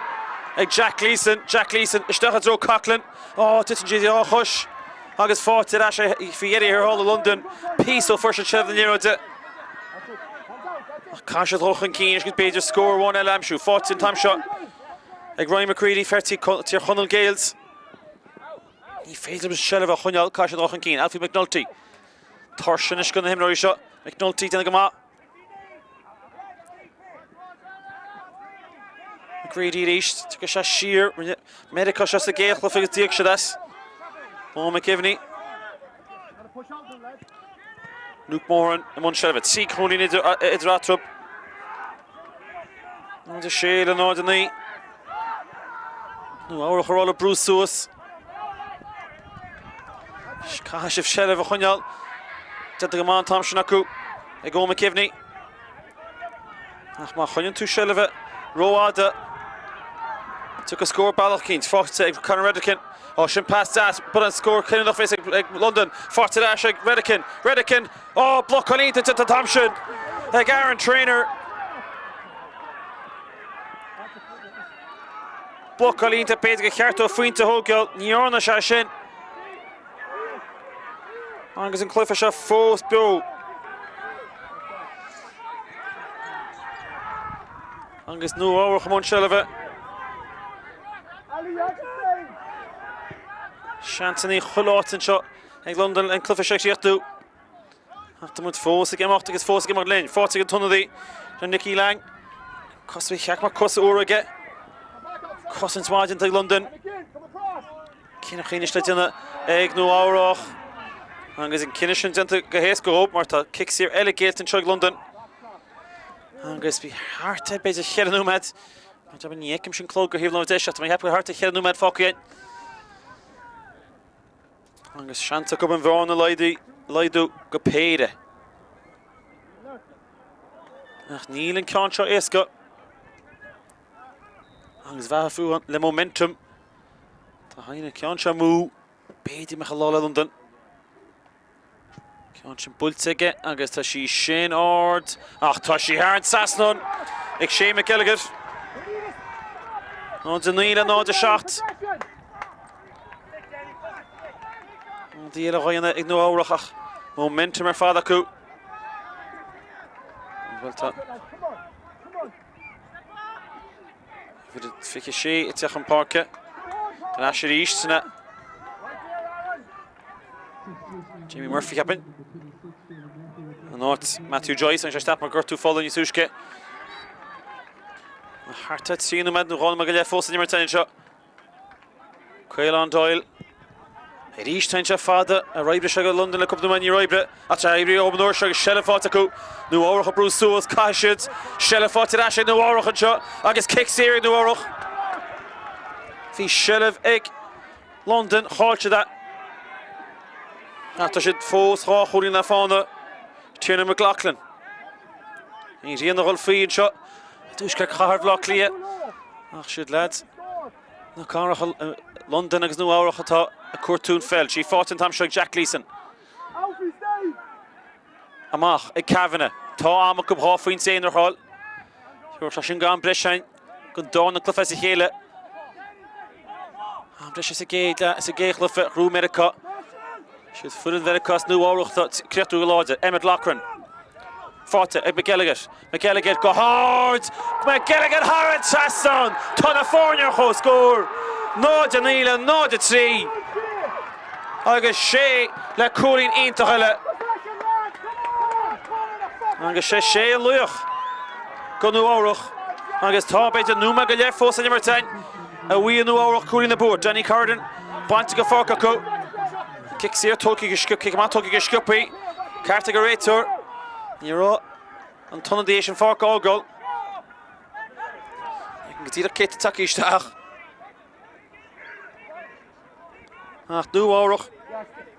ag Jack Gleeson. Jack Gleeson isteach i dtreo Coughlan. Ó, titeann sí dá chois agus faighte ar ais faoi dheireadh thiar thall i Londain. Píosa ó fuair siad seilbh na liathróide. Ach caithfidh siad dul chun cinn agus b'fhéidir scór amháin eile a aimsiú. Faighte an t-am seo ag Ryan McCready, fear Tír Chonaill Gaels. Ní féidir leo seilbh a choinneáil, caithfidh siad dul chun cinn. Alfie McNulty. Tuirse anois do na himreoirí seo. McNulty déanamh go maith. McCready arís, tiocfaidh sé siar. Rinne Meiriceá seo sa gcéad chluiche agus d'íoc siad as. Eoin McGivney. Luke Moran i mbun seilbhe. 3 chúilín idir eatarthu. 0-6 le 0-9. Nua Eabhrach ar fháil ag brú suas. Caithfidh sibh seilbh a choinneáil. Déanta go maith an t-am sin acu ag Eoin McGivney. Ach má choinníonn tú seilbh. Rófhada. Tiocfaidh scór bealach eicínt. Faighte ag Conor Redican. Ó, sin pas deas. But an scór cinniúnach fós ag Londain. Faighte ar ais ag Redican. Redican! Ó, blocáil iontach déanta an t-am sin ag Aaron Traynor. Blocáil iontach, b'fhéidir gur cheart dó phointe a thógáil. Ní dhearna sé sin. Agus an cluiche seo fós beo. Agus Nua Eabhrac i mbun seilbhe. Seansanna chuile áit anseo ag Londain an cluiche seo a chríochnú. Ach tá muid fós ag imeacht agus fós ag imeacht linn. Faighte ag an t-ionadaí, sin Nicky Lang. Cos faoi cheart mar cosa úra aige. Cosaint mhaith déanta ag Londain. Cinneadh anois le déanamh ag Nua Eabhrach. Agus an cinneadh sin déanta go héasca dhóibh mar tá cic saor eile géillte anseo ag Londain. Agus bhí thart ar b'fhéidir cheithre nóiméad. Ní fheicim sin clog ar thaobh láimhe deise ach tá mé ag ceapadh thart ar cheithre nóiméad fágtha againn. Agus seans acu an bhearna a laghdú go péire. Ach níl an ceann seo éasca. Agus bheatha fiú le momentum. Tá an ceann seo amú. B'fhéidir go mbeadh an lá le Londain. Ceann sin buailte aige agus tá sí sin ard ach tá sí thar an trasnán ag Shane McElligott. 0-9 le 0-7. Rudaí eile á dhéanamh ag Nua Eabhrach ach momentum ar fad acu. Bhuel tá 26 ag teacht chun páirce. Ar ais arís sna Jamie Murphy cheapfainn. In áit Matthew Joyce, an sé isteach mar gortú fola níos túisce. Thart ar 3 nóiméad nó 2 nóiméad go leith fós san imirt anseo. Caolán Doyle. Arís tá sé fada ar oibrigh sé go Londain le cúpla nóiméad níor oibrigh ach tá oibrithe an uair seo agus seilbh faighte acu. Nua Eabhrach ag brú suas, caithfidh siad seilbh faighte ar ais ag Nua Eabhrach anseo agus cic saor ag Nua Eabhrach. Bhí seilbh ag Londain, chaill siad é. Ach tá siad fós dhá chúilín le fána. Tiernan McLaughlin. An ghrian ag dul faoi anseo i dtuaisceart chathair Bhaile Átha Cliath. Ach siad leaids na cathrach Londain agus Nua Eabhrach atá ag cuartú an pheil. Sí faighte an t-am seo ag Jack Gleeson. Amach ag Kavanagh. Tá am acu dhá phointe aonair a fháil. Thabharfadh sé sin go am breise don darna cluiche as a chéile. Am breise sa gcéad sa gcéad chluiche ghnóthaigh Meiriceá. Siad foireann Mheiriceá is Nua Eabhrach ag críochnú go láidir. Emmett Loughran. Faighte ag McElligott. McElligott go hard! McElligott thar an trasnán! Tá na foirne ar comhscór! 0-9 le 0-3 agus sé le cúilín iontach eile. Agus sé sé an laoch go Nua Eabhrach agus tá b'fhéidir nóiméad go leith fós san imirt againn a bhuí Nua Eabhrach cúilín na bua. Danny Corrigan bainte go pháirc acu. Cic saor tógtha go sciobtha, cic amach tógtha go sciobtha. Ceart ag an réiteoir. Ní raibh an t-ionadaí théis an pháirc a fhágáil. Go díreach cé atá tagtha isteach. Ach Nua Eabhrach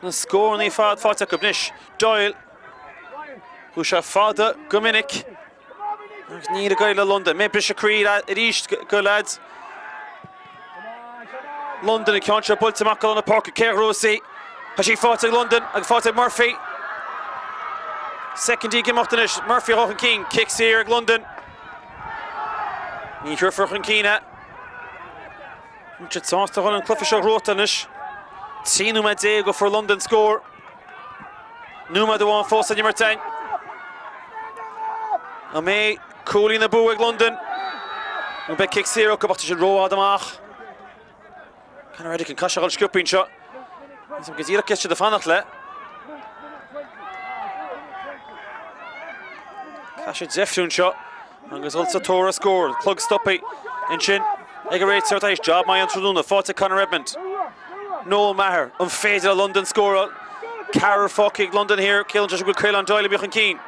na scóranna ar fad faighte acu anois. Doyle. Chuaigh sé fada go minic. Agus níl ag éirí le Londain. Mbeidh briseadh croí arís go leaids Londain an ceann seo buailte amach go lár na páirce. Cé a ghnóthós í? Tá sí faighte ag Londain agus faighte ag Murphy. Soicindí ag imeacht anois. Murphy a dhul chun cinn. Cic saor ag Londain. Ní thabharfar chun cinn é. Níl siad sásta chun an cluiche seo a ghnóthachtáil anois. 13 nóiméad ó fuair Londain scór. Nóiméad amháin fós san imirt againn. An mbeidh cúilín na bua ag Londain? Nó beidh cic saor acu ach tá siad rófhada amach. Conor Redican, caithfidh sé a dhul sciobtha anseo. Go díreach cé siad ag fanacht le. Caithfidh sé deifriú anseo agus dul sa tóir ar scór. Clog stoptha ansin ag an réiteoir tar éis job maith an tráthnóna. Faighte Conor Redmond. Noel Maher, an féidir le Londain scóráil? Ceathrar fágtha ag Londain thiar. Ciallaíonn sé sin go bhfuil Caolán Doyle imithe chun cinn.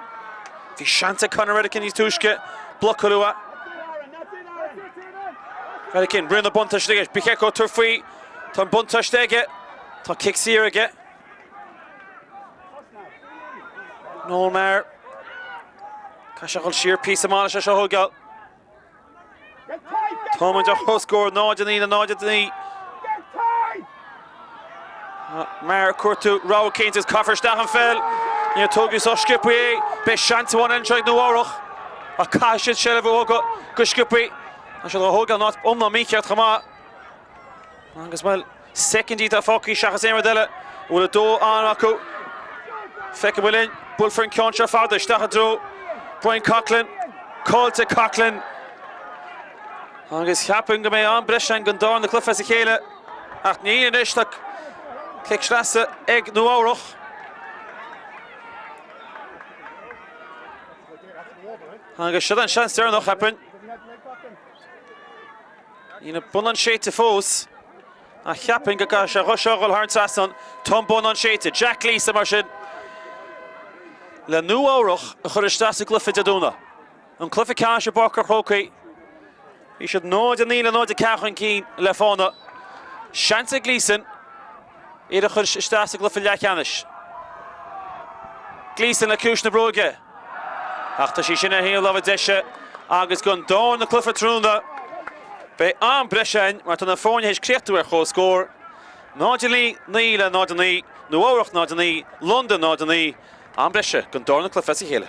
Bhí seans ag Conor Redican níos túisce. Blocáil uaidh. Redican, rian na buntáiste aige. Ba cheart dó tabhairt faoi. Tá an buntáiste aige. Tá cic saor aige. Noel Maher. Caithfidh sé dhul siar píosa maith leis é seo a thógáil. Táimid ar comhscór 0-9 le 0-9. Maher ag cuartú rogha cinnte agus caithfear isteach an pheil. Níor tógadh sách sciobtha é. Beidh seans amháin anseo ag Nua Eabhrach ach caithfidh siad seilbh a bhogadh go sciobtha. Tá siad á thógáil in áit iomlán mícheart chomh maith. Agus bhuel, soicindí atá fágtha seachas aon rud eile. An bhfuil a dóthain ama acu? Feicfidh muid linn. Buailfear an ceann seo fada isteach i dtreo Brian Coughlan. Caillte Coughlan. Agus cheapfainn go mbeidh am breise againn don darna cluiche as a chéile. Ach níl anois, tá cic sleasa ag Nua Eabhrach. Agus seo an seans deireanach, cheapfainn. Níl an bonnán séidte fós. Ach cheapfainn go gcaithfidh sé seo a dhul thar an trasnán. Tá an bonnán séidte. Jack Gleeson mar sin le Nua Eabhrach a chur isteach sa gcluiche Dé Domhnaigh. An cluiche ceannais i bPáirc an Chrócaigh. Bhí siad 0-9 le 0-4 chun cinn le fána. Seans ag Gleeson iad a chur isteach sa gcluiche leathcheannais. Gleeson le ciumhais na bróige. Ach tá sí sin ar thaobh na láimhe deise agus don darna cluiche tráthnóna beidh am breise againn mar tá na foirne théis críochnú ar comhscór. 0-9 le 0-9, Nua Eabhrach 0-9, Londain 0-9, am breise don darna cluiche as a chéile.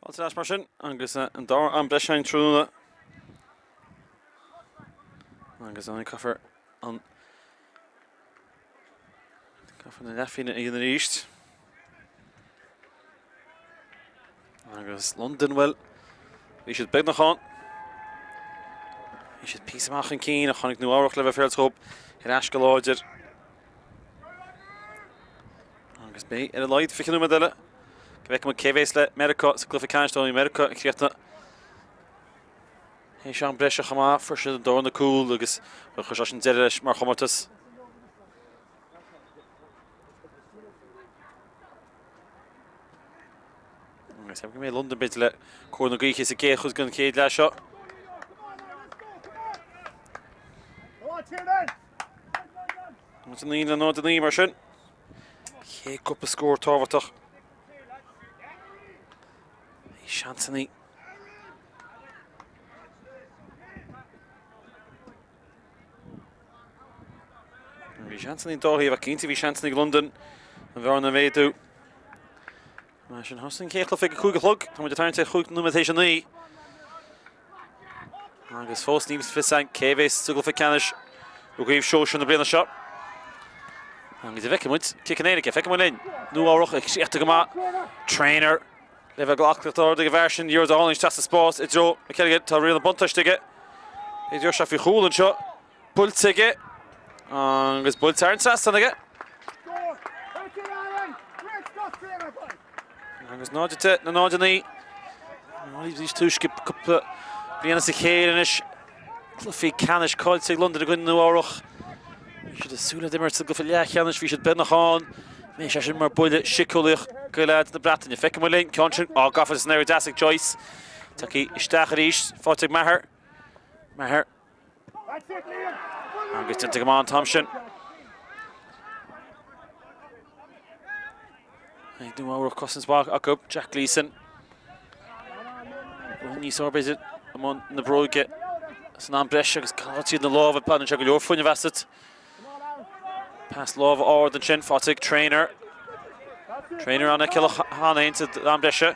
Fáilte ar ais mar sin agus an dara am breise againn tráthnóna. Agus an caithfear an caithfear na leathphingine a dhéanamh arís. Agus Londain, bhuel, bhí siad beagnach ann. Bhí siad píosa amach chun cinn ach tháinig Nua Eabhrac le bheith féaráilte dhóibh ar ais go láidir. Agus beidh ar a laghad 20 nóiméad eile go bhfeicfidh muid cé bhéas le Meiriceá sa gcluiche ceannais dá Meiriceá a chríochnaigh théis am breise chomh maith, fuair siad an darna cúl agus chuir sé sin deireadh leis mar chomórtas. Agus go mbeidh Londain b'fhéidir le cóir na gaoithe sa gcéad chuid den chéad leath seo. 9 le 0 9 mar sin. Chéad cúpla scór tábhachtach. Bhí seansanna. Bhí seansanna dá thaobh ach cinnte bhí seansanna ag Londain an bhearna a mhéadú. Mar sin thosaigh an chéad chluiche ag 5 a chlog. Tá muid ag tarraingt ar 5 nóiméad théis a 9. Agus fós níl fios againn cé bhéas sa gcluiche ceannais i gCraobh Shóisir na bliana seo. Agus feicfidh muid cic in éirice, feicfidh muid linn. Nua Eabhrach ag críochtú go maith. Traynor le bheith ag aclaíocht ard ag an bhfear sin, liathróid álainn isteach sa spás i dtreo McElligott. Tá riail an buntáiste aige. B'fhéidir sé faoi chúl anseo. Buailte aige agus buailte thar an trasnán aige. Agus 0-10 le 0-9. Níos túisce cúpla bliain as a chéile anois. Cluichí ceannais caillte ag Londain i gcoinne Nua Eabhrach. Bhí siad ag súil le imirt sa gcluiche leathcheannais, bhí siad beagnach ann. Mbeidh sé sin mar buille síceolaíoch do leaids na Breataine. Feicfidh muid linn, ceann sin á gafa san aer deas ag Joyce. Tagtha isteach arís, faighte ag Maher. Maher. Agus déanta go maith an t-am sin. Ag Nua Eabhrach cosaint mhaith acu, Jack Gleeson. Níos fearr b'fhéidir i mbun na bróige san am breise agus gan tríd na lámha baineann sé go leor fuinnimh asat. Pas lámha ard ansin, faighte ag Traynor. Traynor an-fheiceálach cheana féin sa am breise.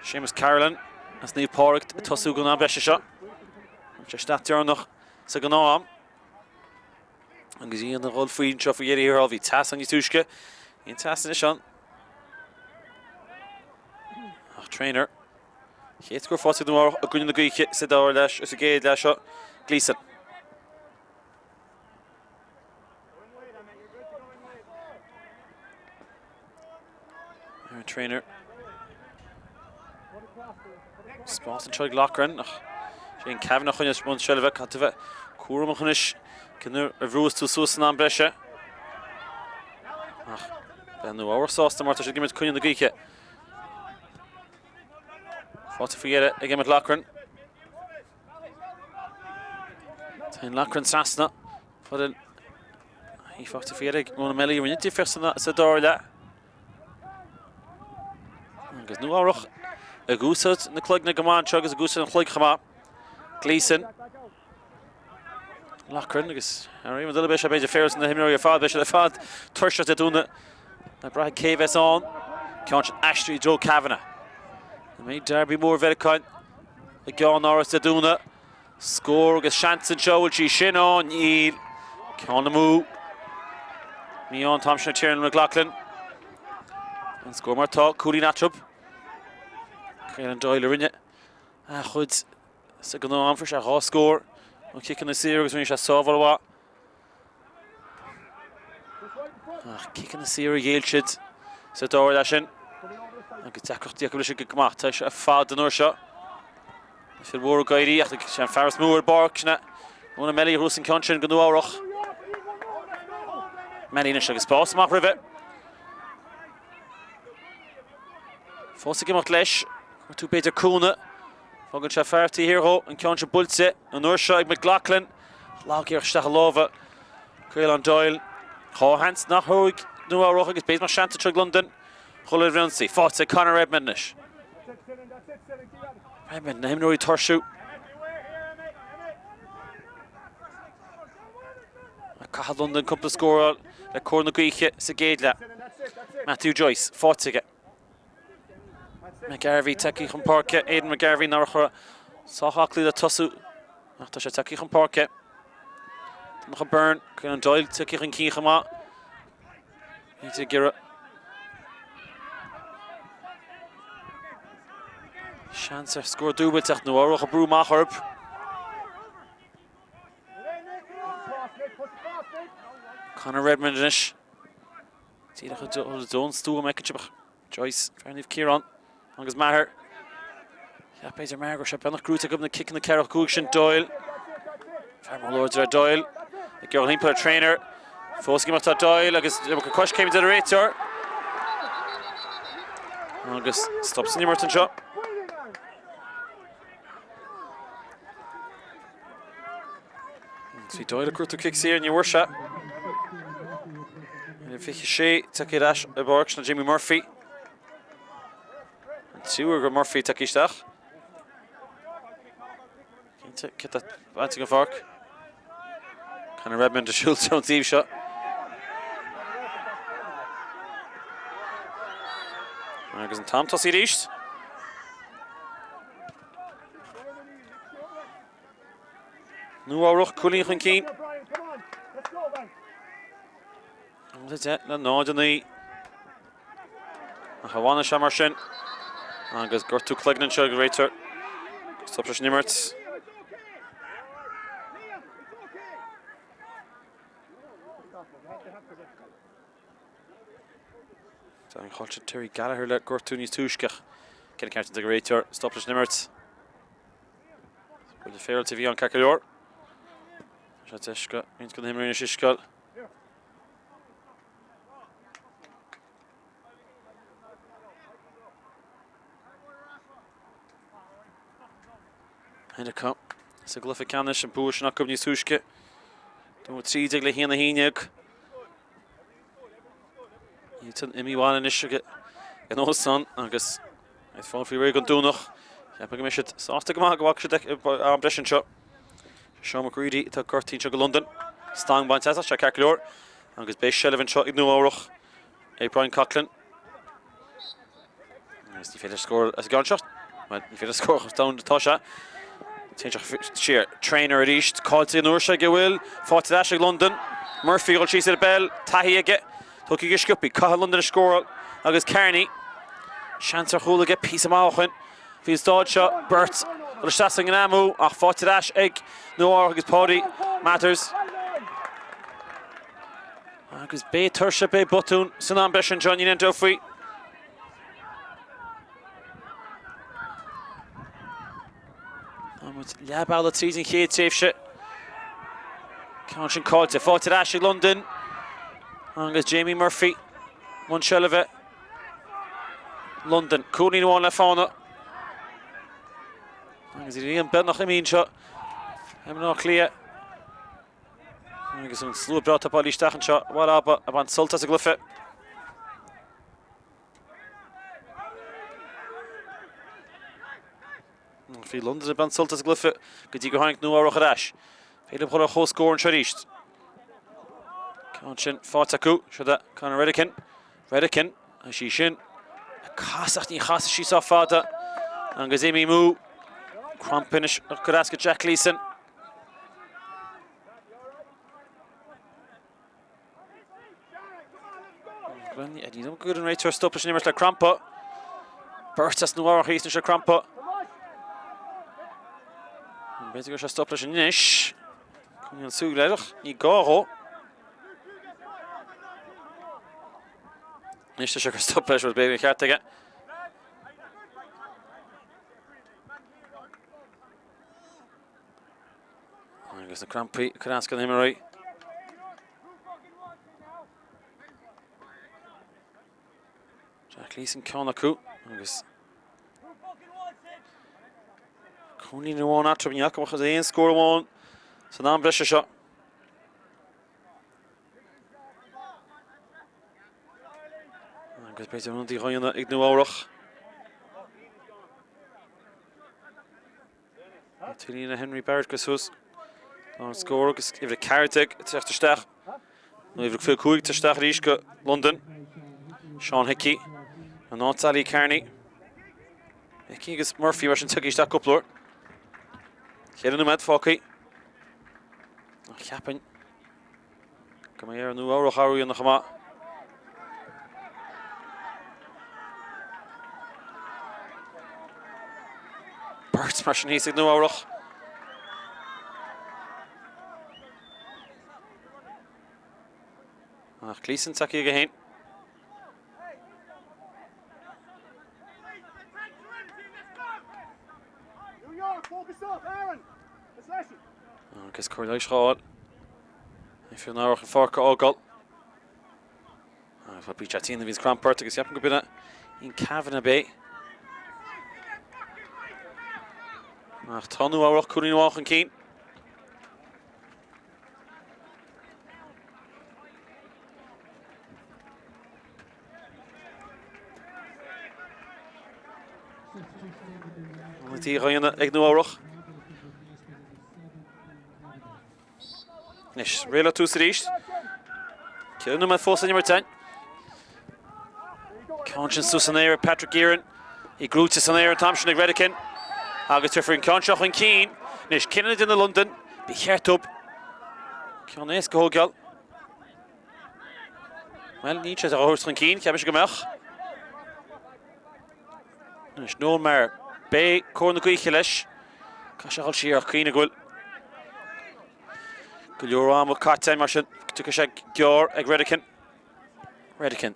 Séamus Carolan as Naomh Pádraig ag tosú don am breise seo. Sé isteach deireanach sa ghnáth-am. Agus iad ag dul faoi anseo faoi dheireadh thiar thall, bhí teas ann níos túisce. Níl teas anois ann. Ach Traynor. Chéad scór faighte ag Nua Eabhrach i gcoinne na gaoithe sa dara leath, sa gcéad leath seo. Gleeson. Aaron Traynor. Spás anseo ag Loughran ach Shane Kavanagh a choinneos i mbun seilbhe. Caithfidh tú bheith cúramach anois cén uair a bhrús tú suas san am breise. Ach beidh Nua Eabhrach sásta mar tá siad ag imirt coinne na gaoithe. Faighte faoi dheireadh ag Emmet Loughran. Téann Loughran trasna. Fad í faighte faoi dheireadh ag Ronan Melly rinne difríocht sa dara leath. Agus Nua Eabhrach ag úsáid na cloigne go maith anseo agus ag úsáid an chloig chomh maith. Gleeson. Loughran agus ar aon rud eile beidh sé b'fhéidir féaráilte na himreoirí ar fad, beidh siad ar fad tuirseach Dé Domhnaigh. Le brath cé bheas ann. Ceann sin aistrithe i dtreo Kavanagh. An mbeidh Derby mór Mheiriceá i gceannáras Dé Domhnaigh? Scór agus seans anseo, bhfuil sí sin ann? Níl. Ceann amú. Mí-ádh an t-am sin ar Tiernan McLaughlin. An scór mar atá, cúilín eatarthu. Caelan Doyle a rinne a chuid sa ghnáth-am, fuair sé 2 scór ó chiceanna saora agus rinne sé sábháil mhaith. Ach ciceanna saora a ghéill siad sa dara leath sin. Agus deacrachtaí acu leis an gcic amach. Tá sé ar fad an uair seo. Na fir mhóra ag éirí ach sé an fear is mó ar an bpáirc sin é. Ronan Melly a ghnóthaigh an ceann sin go Nua Eabhrach. Melly anois agus spás amach roimhe. Fós ag imeacht leis. Cuartú b'fhéidir cúnamh. Fágann sé fear taobh thiar dhó, an ceann seo buailte an uair seo ag McLaughlin. Lag-iarracht isteach i lámha Caolán Doyle. Dhá sheans nach thóg Nua Eabhrach agus b'fhéidir nach seans anseo ag Londain dhul ar ionsaí. Faighte ag Conor Redmond anois. Redmond, na himreoirí ag tuirsiú. Caithfidh Londain cúpla scór a fháil le cóir na gaoithe sa gcéad leath. Matthew Joyce, faighte aige. McGarvey tagtha chun páirce, Aidan McGarvey nach raibh sách aclaí le tosú ach tá sé tagtha chun páirce. Donncha Byrne, Caolan Doyle tagtha chun cinn chomh maith. Iad ag iarraidh seans ar scór dúbailte ach Nua Eabhrac ag brú amach orthu. Conor Redmond anois. Díreach ag dul ón stua McIntyre. Joyce, fear Naomh Ciarán agus Maher. Cheap b'fhéidir Maher go raibh sé beagnach gnóite acu na ciceanna 4-5 sin Doyle. Fear mór láidir é Doyle. Ag dul thimpeall ar Traynor. Fós ag imeacht tá Doyle agus iomarca coiscéime deir an réiteoir. Agus stop san imirt anseo. Bhí Doyle ag cuartú cic saor, ní bhfuair sé. 26 tagtha ar ais i bpáirc sin Jimmy Murphy. An tríú uair go Murphy tagtha isteach. Cinnte, cé tá bainte den pháirc. Conor Redmond ag siúl ón taobh seo. Agus an t-am tosaigh arís. Nua Eabhrac, cúilín chun cinn. 10 le 0 9. Ach a bhfanfaidh sé mar sin. Agus gortú cloigne anseo ag an réiteoir. Stop leis an imirt. Tá an chaill Terry Gallagher le gortú níos túisce. Cén ceart ag an réiteoir? Stop leis an imirt. Buille féaráilte a bhí ann ceart go leor. Tá sé deis go roinnt de na himreoirí anois uisceáil. Meiriceá sa gcluiche ceannais an bua sin acu níos túisce. 2 13 le 1 11. Iad imithe abhaile anois ag an óstán agus iad fáil faoi réir don Domhnach. Cheapfainn go mbeidh siad sásta go maith go bhfaca siad am breise anseo. Sean McGready atá gortaithe anseo go Londain. Stangadh bainte as, sé ceart go leor. Agus beidh seilbh anseo ag Nua Eabhrach ag Brian Coughlan. Agus ní féidir scór as an gceann seo. Bhuel, ní féidir scór chomh domhain atá sé. Téann sé siar. Traynor arís. Caillte an uair seo aige bhfuil. Faighte ar ais ag Londain. Murphy ag dul síos ar an bpeil. Taithí aige. Tógtha go sciobtha. Caithfidh Londain a scóráil. Agus Kearney. Seans ar chúl aige. Píosa maith ó shoin. Faoin staid seo, beirt dul isteach sa ngreamú ach faighte ar ais ag Nua Eabhrac agus Paudie Mathers. Agus beidh tuirse, beidh botún san am breise anseo, níl aon dabht faoi. Tá muid leath bealaigh tríd an chéad tréimhse. Ceann sin caillte, faighte ar ais ag Londain. Agus Jamie Murphy, i mbun seilbhe. Londain, cúilín amháin le fána. Agus an líon beagnach imithe anseo i mBaile Átha Cliath. Agus an slua breá ag bailiú isteach anseo i mBaile Aba ag baint sult as an gcluiche. Bhí Londain ag baint sult as an gcluiche go dtí gur tháinig Nua Eabhrach ar ais. Féidir leo dhul ar chomhscór anseo arís. Ceann sin faighte acu, siod é Conor Redican. Redican, is í sin. Casadh, ní chasfaidh sí sách fada. Agus imithe amú. Crump anois go deas go Jack Gleeson. Ní dóigh go an réiteoir stop leis an imirt le crampa. Beirt as Nua Eabhrac thíos anois le crampa. B'fhéidir go raibh sé stop leis anois. Coinníonn súil air ach ní gá dhó. Anois tá sé gur stop leis, b'fhéidir an ceart aige. Agus na crampaí ag cur as do na himreoirí. Jack Gleeson ceann acu agus cúilín amháin eatarthu ní fhaca ach aon scór amháin san am breise seo. Agus b'fhéidir ionadaí á dhéanamh ag Nua Eabhrach. T-léine Henry Barrett go suas an scór agus uimhir 14 ag teacht isteach. Nó uimhir 25 ag teacht isteach arís go Londain. Sean Hickey. An áit Ali Kearney. Mickey agus Murphy mar sin tugtha isteach cúpla uair. Cheithre nóiméad fágtha. Ach cheapfainn go mbeidh ar Nua Eabhrach athrú a dhéanamh chomh maith. Beirt mar sin thíos ag Nua Eabhrach. Ach Gleeson tagtha aige féin. Agus cóir leighis a fháil. Fir Nua Eabhrach an pháirc a fhágáil. Agus bhí Jatín a bhíonns crannport agus ceapaim go b'in Ian Kavanagh ab é. Ach tá Nua Eabhrach cúilín amháin chun cinn. Tí dhaonna ag Nua Eabhrach. Anois, réidh le tús arís. Ceithre nóiméad fós san imirt againn. Ceann sin suas san aer ag Patrick Gearin. Í gnóite san aer an t-am sin ag Redican. Agus tabharfar an ceann seo chun cinn. Anois, cinneadh le déanamh Londain. Ba cheart dóibh ceann éasca a thógáil. Bhuel, níl sé á thabhairt chun cinn, cheap mise go mbeadh. Anois, Noel Maher, beidh cóir na gaoithe leis. Caithfidh sé a dhul siar ach cuimhnigh go bhfuil go leor ama caite mar sin tiocfaidh sé gearr ag Redican. Redican.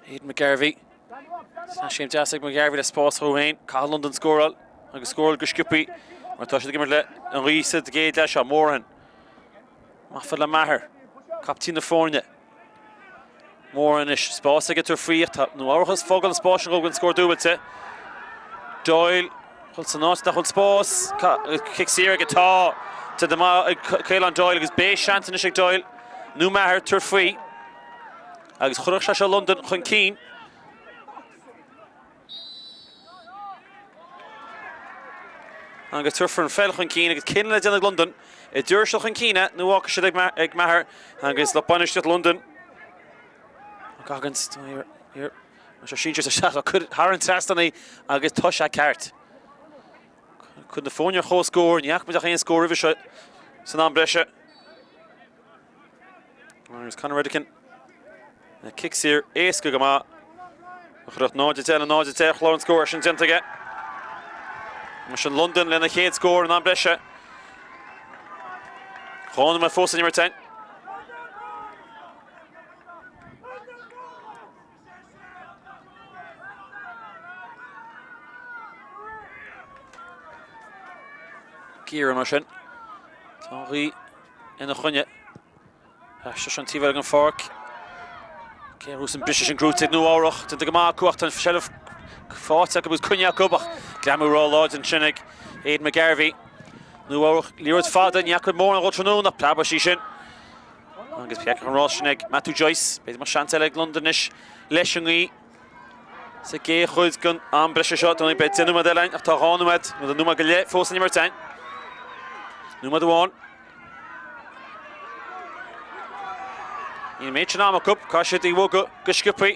Aidan McGarvey. Scéim deas ag McGarvey le spás dhó féin. Caithfidh Londain scóráil agus scóráil go sciobtha mar tá siad ag imirt le an ghaoth sa gcéad leath seo. Morahan. Amach fad le Maher. Captaen na foirne. Morahan anois. Spás aige tabhairt faoi ach tá Nua Eabhrach ag fágáil an spáis sin dhó don scór dúbailte. Doyle. Dul san áit nach bhfuil spás. Cic saor aige. Tá. Déanta maith ag Caolán Doyle agus beidh seans anois ag Doyle nó Maher tabhairt faoi. Agus chuirfeadh sé seo Londain chun cinn. Agus tabharfar an pheil chun cinn agus cinneadh le déanamh ag Londain. An dtabharfaidh siad chun cinn é nó fágfaidh siad ag Maher agus lucht bainistíochta Londain. Goggins, here. Seo sínte isteach á cur thar an trasnán í agus tá sé ceart. Cuid na foirne ar comhscór, ní fhaca muid ach aon scór roimhe seo san am breise. Agus Conor Redican le cic saor éasca go maith. A chuirfeadh 0-10 le 0-10 ar chlár an scóir sin déanta aige. Mar sin Londain lena chéad scór in am breise. Dhá nóiméad fós san imirt againn. Gearan mar sin. Tá an ghaoth ina choinne. Seo an taobh eile den pháirc. Cé a an briseadh sin gnóite ag Nua Eabhrach. Déanta go maith acu ach tá an seilbh faighte acu agus coinnithe acu ach greamú ró-láidir ansin ag Aidan McGarvey. Nua Eabhrach liathróid fada, ní fhaca mórán dhó tráthnóna ach preabadh sí sin. Agus feicfidh an rás sin ag Matthew Joyce. B'fhéidir go mbeadh seans eile ag Londain anois leis an ngaoth sa gcéad chuid den am breise seo. Beidh 10 nóiméad eile againn ach tá 2 nóiméad, nó nóiméad go leith fós san imirt againn. Nóiméad amháin. Níl an méid sin ama acu, caithfidh siad í a bhogadh go sciobtha.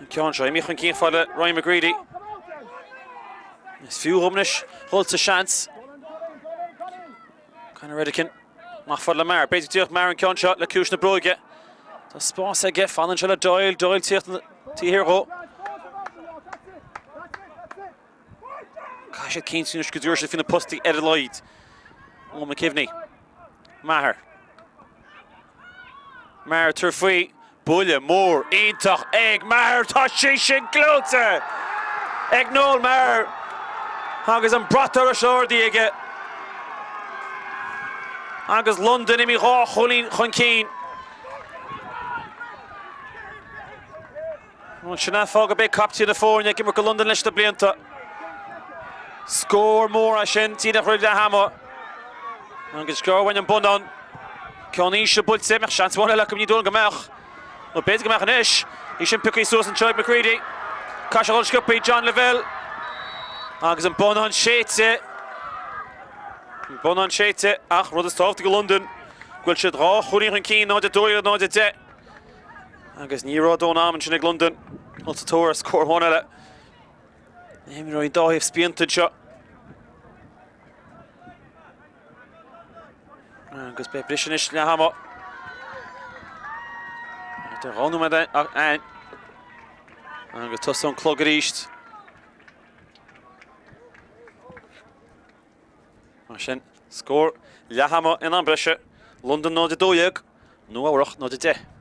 An ceann seo imithe chun cinn fad le Ryan McGreedy. Is fiú dhóibh anois dhul sa seans. Conor Redican amach fad le Maher. B'fhéidir go dtiocfadh Maher an ceann seo le ciumhais na bróige. Tá spás aige, fanann sé le Doyle, Doyle tíocht taobh thiar dhó. Caithfidh siad cinntiú anois go dtabharfaidh siad faoi na postaí ar a laghad. Eoin McKiveney. Maher. Maher tabhairt faoi. Buille mór iontach ag Maher. Tá sí sin gleoite ag Noel Maher agus an brat arís ardaithe aige. Agus Londain imithe 2 chúilín chun cinn. Sin an fáth gurb é captaen na foirne ag imirt do Londain leis na blianta. Scór mór é sin, díreach roimh leath ama. Agus gearr uainn an bonnán. Ceann íseal buailte, mbeadh seans amháin eile acu, ní dóigh liom go mbeadh. Nó b'fhéidir go mbeadh anois. Í sin pioctha suas anseo ag McCready. Caithfidh sé dhul sciobtha, John Lavelle. Agus an bonnán séidte. An bonnán séidte, ach rud is tábhachtaí do Londain, go bhfuil siad 2 chúilín chun cinn, 0-2 le 0-10. Agus ní raibh a ndóthain ama ansin ag Londain dul sa tóir ar scór amháin eile. Na himreoirí an dá thaobh spíonta anseo. Agus beidh briseadh anois leath ama. Tá 2 nóiméad ann. Agus tosóidh an clog arís. Mar sin, scór leath ama in am breise, Londain 0-12, Nua Eabhrach 0-10.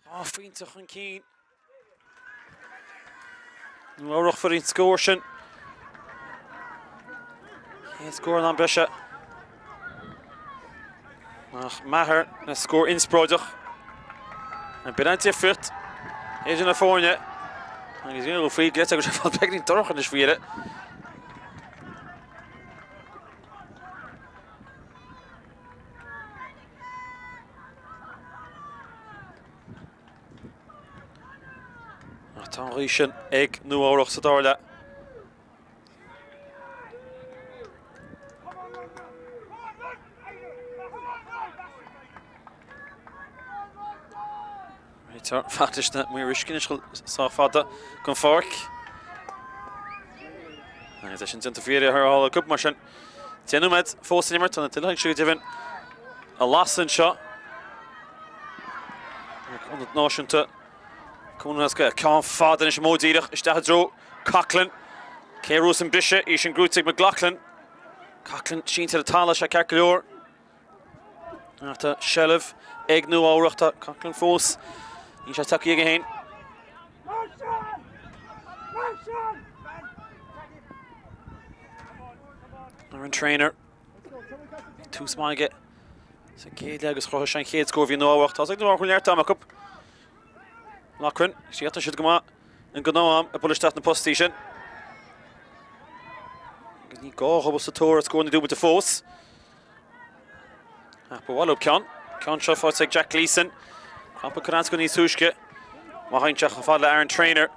2 phointe chun cinn. Nua Eabhrach fuair an scór sin. Chéad scór in am breise. Ach Maher le scór inspioráideach. B'in an difríocht idir na foirne. Agus bhí faoi gleite agus sé fáil beagáinín dorcha anois faoi dheireadh. Ach tá an ghaoth sin ag Nua Eabhrach sa dara leath. Réiteoir fad leis na maoir uisce anois sách fada den pháirc. Agus é sin déanta faoi dheireadh thall acu mar sin. 10 nóiméad fós san imirt, tá na tuile go deimhin a lasadh anseo. Ionad Náisiúnta Cumann Lúthchleas Gael. Ceann fada anois amuigh díreach isteach i dtreo Coughlan. Cé a bhuafas an briseadh? Í sin gnóite ag McLaughlin. Coughlan sínte ar an talamh, sé ceart go leor. Ach tá seilbh ag Nua Eabhrach, tá Coughlan fós. Níl sé tagtha aige féin. Aaron Traynor. Tús maith aige sa gcéad leath agus chruthaigh sé an chéad scór bhí Nua Eabhrach. Tá ag Nua Eabhrach neart am acu. Loughran, síotann siad go maith in gnáth-am ag bualadh isteach na postaí sin. Agus ní gá dhóibh sa tóir ar scór na dúbailte fós. Ach ba mhaith leo ceann. Ceann seo faighte ag Jack Gleeson. Campa Conansco níos túisce. Maith aimsithe chomh fada le Aaron Traynor.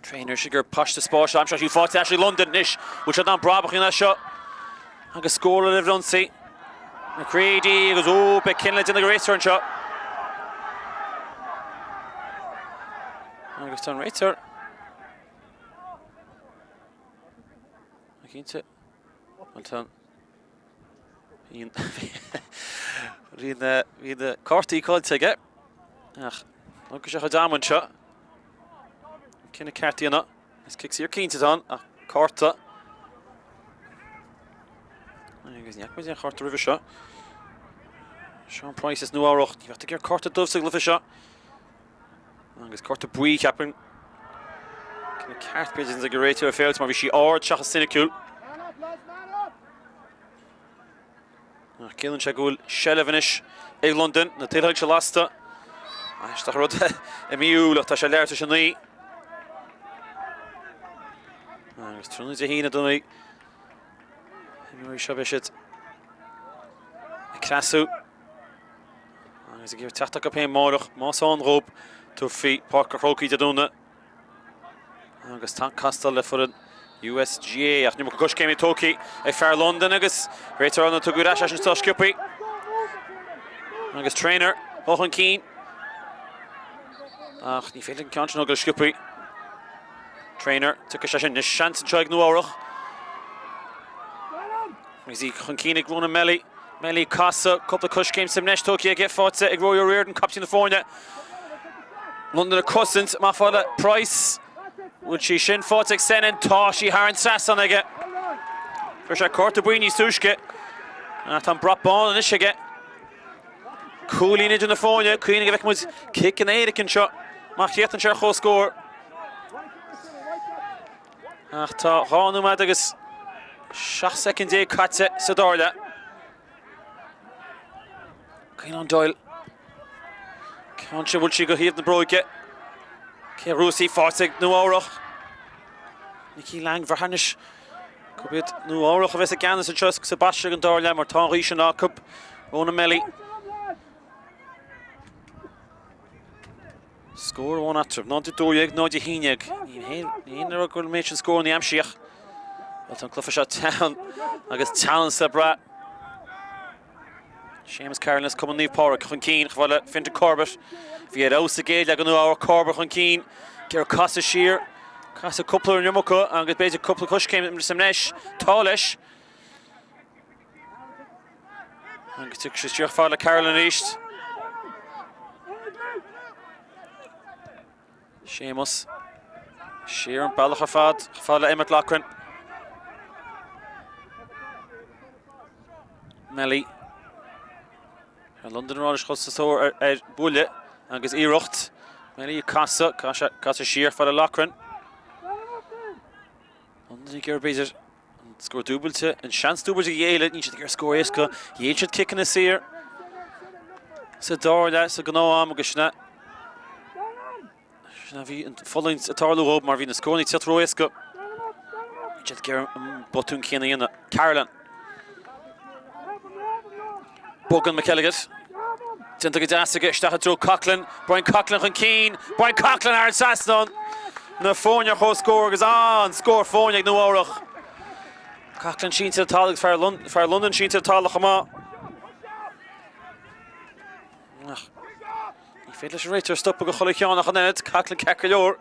Traynor istigh ar paiste spáis aimsithe sí faighte Ashley London anois. Bhfuil siad in ann brabach a dhéanamh as seo agus scóráil roimh an ionsaí. McCready agus ó beidh cinneadh le déanamh ag an réiteoir anseo. Agus tá an réiteoir Cinnte. Bhuel tá bhí na bhí na cártaí caillte aige. Ach thug sé a chuid ama anseo. Cinneadh ceart a dhéanamh. Is cic saor cinnte atá ann ach cárta. Agus ní fhaca muid aon chárta roimhe seo. Sean Price as Nua Eabhrach. Ní bheadh tú ag iarraidh cárta dubh sa gcluiche seo. Agus cárta buí cheapfainn. Cinneadh ceart b'fhéidir ag an réiteoir féachaint mar bhí sí ard seachas soiniciúil. Ach ciallaíonn sé go bhfuil seilbh anois ag Londain, na tuilsoilse lasta. Aisteach rud i mí Iúil ach tá sé leathuair tar éis a 9. Agus tráthnóna Dé hAoine do na himreoirí seo beidh siad ag cneasú agus ag iarraidh teacht acu féin amárach más ann dhóibh tabhairt faoi Páirc an Chrócaigh Dé Domhnaigh. Agus tá castáil le foireann USGA ach an iomarca coiscéimeanna tógtha ag fear Londain agus réiteoir ann a tugadh ar ais eisean sách sciobtha. Agus Traynor dul chun cinn. Ach ní féidir an ceann sin a thógáil sciobtha. Traynor, tiocfaidh sé sin. Anois seans anseo ag Nua Eabhrach. Agus í chun cinn ag Ronan Melly. Melly casadh, cúpla coiscéim sa mbreis tógtha aige, faighte ag Rory O'Riordan, captaen na foirne. Londain ag cosaint, amach fada le Price. Bhfuil sí sin faighte ag Senan? Tá sí thar an trasnán aige. Fuair sé cárta buí níos túisce. Ach tá an brat bán anois aige. Cúilín idir na foirne, cuimhnigh go bhfeicfidh muid cic in éiric anseo má chríochnaíonn sé ar comhscór. Ach tá 2 nóiméad agus 17 soicind caite sa dara leath. Caolán Doyle. Ceann sin bhfuil sí go thaobh na bróige. Cé a ghnóthós í faighte ag Nua Eabhrach. Nicky Lang bhraith anois gurb iad Nua Eabhrach a bheas i gceannas anseo sa bpaiste ag an dara leath mar tá an ghaoth sin acu. Ronan Melly. Scór amháin eatarthu, 0-12, 0-11. Ní haon rud go bhfuil an méid sin scóranna aimsithe. Bhuel, tá an cluiche seo teann agus teannas le brath. Séamus Carolan as Cumann Naomh Pádraig chun cinn, chomh fada le Fintan Corbett. Bhí ar fheabhas sa gcéad leath do Nua Eabhrac, Corbett chun cinn, ag iarraidh casadh siar, casadh cúpla an iomarca agus b'fhéidir cúpla coiscéim sa mbreis. Tá leis. Agus tiocfaidh sé isteach fad le Carolan arís. Séamus. Siar an bealach ar fad, fad le Emmet Loughran. Melly. Ar Londain arís chun sa tóir ar, ar buille agus iarracht. Melly ag casadh, casadh siar fad le Loughran. Londain ag iarraidh b'fhéidir An scór dúbailte, an seans dúbailte a ghéilleadh, níl siad ag iarraidh scór éasca. Ghéill siad ciceanna saor sa dara leath sa gnáth-am agus sin é. Sin a bhí an fulaingt ag tarlú dhóibh mar bhí na scóranna ag teacht ró-éasca. Níl siad ag iarraidh an botún céanna a dhéanamh. Carolan. Bogann McElligott. Déanta go deas aige isteach i dtreo Coughlan. Brian Coughlan chun cinn. Brian Coughlan thar an trasnán. Na foirne ar comhscór agus an-scór foirne ag Nua Eabhrach. Coughlan sínte ar an talamh agus fear Londain sínte ar an talamh chomh maith. Ach ní féidir leis an réiteoir stopadh go chuile cheann ach an oiread. Coughlan ceart go leor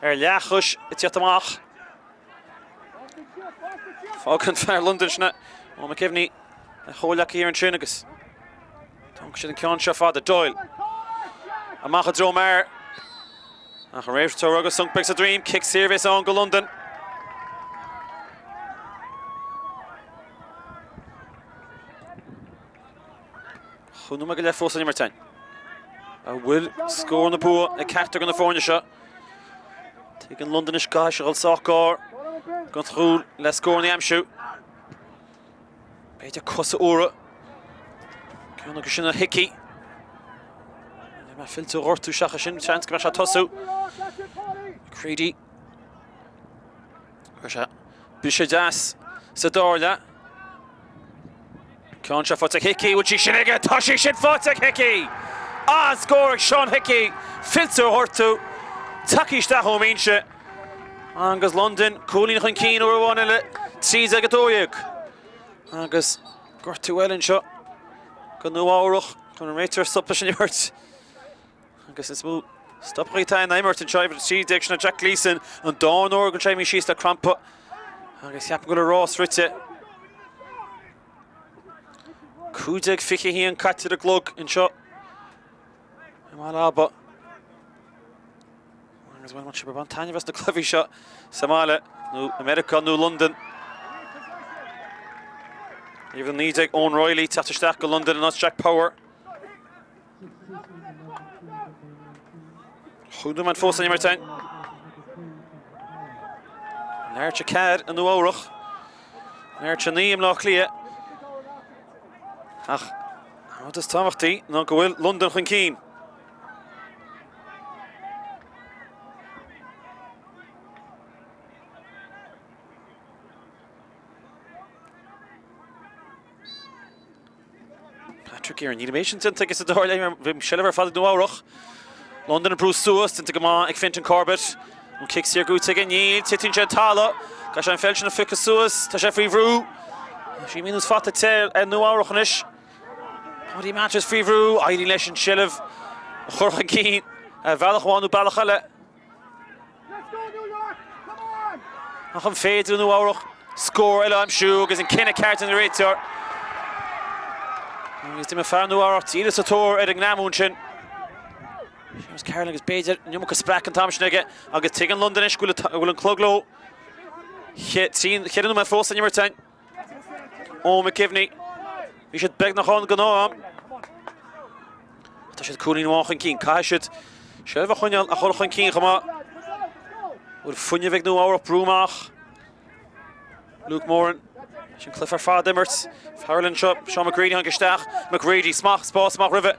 ar leathchois ag tíocht amach. Fágann fear Londain sin Ó McKeaveney a chomhleacaí thiar ansin agus tógann siad an ceann seo fada. Doyle amach i dtreo Maher. Ach an réiteoir agus sonc beag sa droim, cic saor a bheas ann go Londain. Chúig nóiméad go leith fós san imirt againn. An bhfuil scór na bua ag ceachtar de na foirne seo? Tuigeann Londain anois go gcaithfidh sé a dhul sách gar don chúl le scóranna a aimsiú. B'fhéidir cosa úra. Ceann acu sin ar Hickey. Níl mé fillte ó ghortú seachas sin, seans go mbeidh sé ag tosú. McCready. Chuir sé briseadh deas sa dara leath. Ceann seo faighte ag Hickey, bhfuil sí sin aige? Tá sí sin faighte ag Hickey! An-scór ag Seán Hickey, fillte ó ghortú, tagtha isteach ón mbinse. Agus Londain, cúilín chun cinn uair amháin eile, 13-12. Agus gortú eile anseo go Nua Eabhrach chun an réiteoir stop leis an imirt. Agus is mó stopadh atá in imirt anseo, uimhir 13 sin Jack Gleeson, an darna huair den tséimí síos le crampa agus ceapaim go bhfuil a rás rite. 15:21 caite ar an gclog anseo i mBaile Aba. Agus bhuel, sibh ag baint taitneamh as na cluichí seo sa mbaile, nó i Meiriceá nó Londain. Uimhir 19 Eoin Reilly teacht isteach go Londain in áit Jack Power. Chúig nóiméad fós san imirt againn. Leathuair tar éis 4 i Nua Eabhrach. Leathuair tar éis 9 i mBleá Cliath. Ach an rud is tábhachtaí ná go bhfuil Londain chun cinn. Patrick Guerin, níl an méid sin déanta aige sa dara leath, bhí seilbh ar fad ag Nua Eabhrach. Londain ag brú suas, déanta go maith ag Fintan Corbett. An cic saor gnóthaithe aige, níl, titeann sé an talamh. Caithfidh sé an pheil sin a phiocadh suas, tá sé faoi bhrú. Tá sí míniú fata te ar Nua Eabhrach anois. Paddy Matthews faoi bhrú, éiríonn leis an seilbh a chur chun cinn ar bhealach amháin nó bealach eile. Ach an féidir le Nua Eabhrach scór eile a aimsiú agus an cinneadh ceart ón réiteoir. Agus d'imigh fear Nua Eabhrach díreach sa tóir ar an ngreamú ansin. Seamus Carolan agus b'fhéidir an iomarca spreactha an t-am sin aige agus tuigeann Londain anois go bhfuil an clog leo. 4 nóiméad fós san imirt againn. Eoin McGivney. Bhí siad beagnach ann gnáth-am. Tá siad cúilín amháin chun cinn. Caithfidh siad seilbh a choinneáil a chur chun cinn chomh maith. Bhfuil fuinneamh ag Nua Eabhrach brú amach. Luke Moran. Sin cluiche ar fad imirt. Farrell anseo. Sean McGready tháinig isteach. McGready smach spás amach roimhe.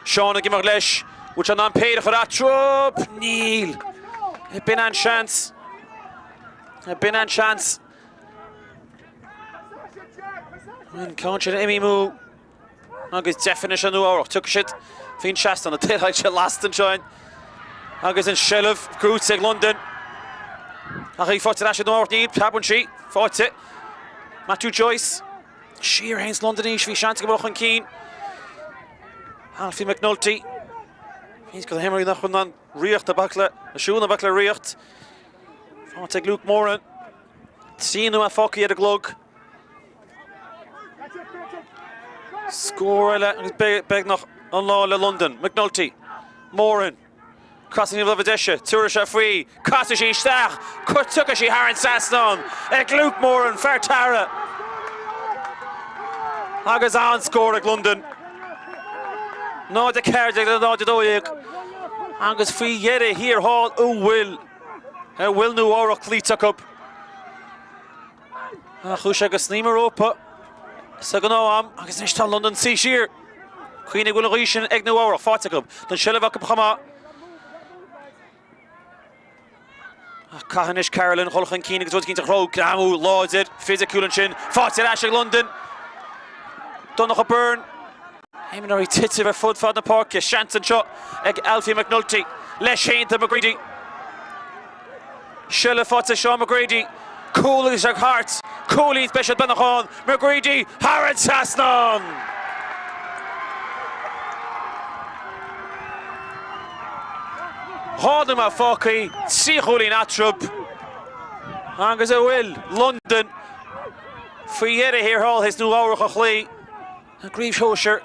Sean ag imeacht leis. Bhfuil sé in ann péire a chur eatarthu? Níl. B'in an seans. B'in an seans. An ceann sin imithe amú agus deifir anois ar Nua Eabhrach. Tiocfaidh siad faoin trasnán. An t-aer lasta anseo agus an seilbh gnóthaithe ag Londain. Ach í faighte ar ais ag Nua Eabhrach níl. Preabann sí. Faighte. Matthew Joyce. Siar a théanns Londain arís. Bhí seans acu dul chun cinn. Alfie McNulty. Bhí go himreoirí nach bhfuil in ann rith ná bac le siúl ná bac le rith. Faighte ag Luke Moran. 3 nóiméad fágtha ar an gclog. Scór eile agus beagnach an lá le Londain. McNulty. Moran. Crosann láimhe deise. Tabharfaidh sé faoi. Casfaidh sí isteach. Tiocfaidh sí thar an trasnán ag Luke Moran, fear Tara. Agus an-scór ag Londain. 0-14 le 0-12. Agus faoi dheireadh thiar thall an bhfuil An bhfuil Nua Eabhrach cloíte acu? Ach chuaigh sé go snaidhm an rópa sa ghnáth-am agus anois tá Londain suí siar. Cuimhnigh go bhfuil an ghaoth sin ag Nua Eabhrach faighte acu. Tá an seilbh acu chomh maith. Ach caithfidh anois Carolan dhul chun cinn agus rud eicínt a chruthú. Greamú láidir, fisiciúil ansin. Faighte ar ais ag Londain. Donncha Byrne. Imreoirí titim ar fud fad na páirce. Seans anseo ag Alfie McNulty. Leis féin tá McGready. Seilbh faighte ag Seán McGready. Cúl agus ag thart. Cúilín beidh siad beagnach ann. McGready thar an trasnán! Dhá nóiméad fágtha, 3 chúilín eatarthu agus an bhfuil Londain faoi dheireadh thiar thall théis Nua Eabhrach a chloí. An gcraobh shóisir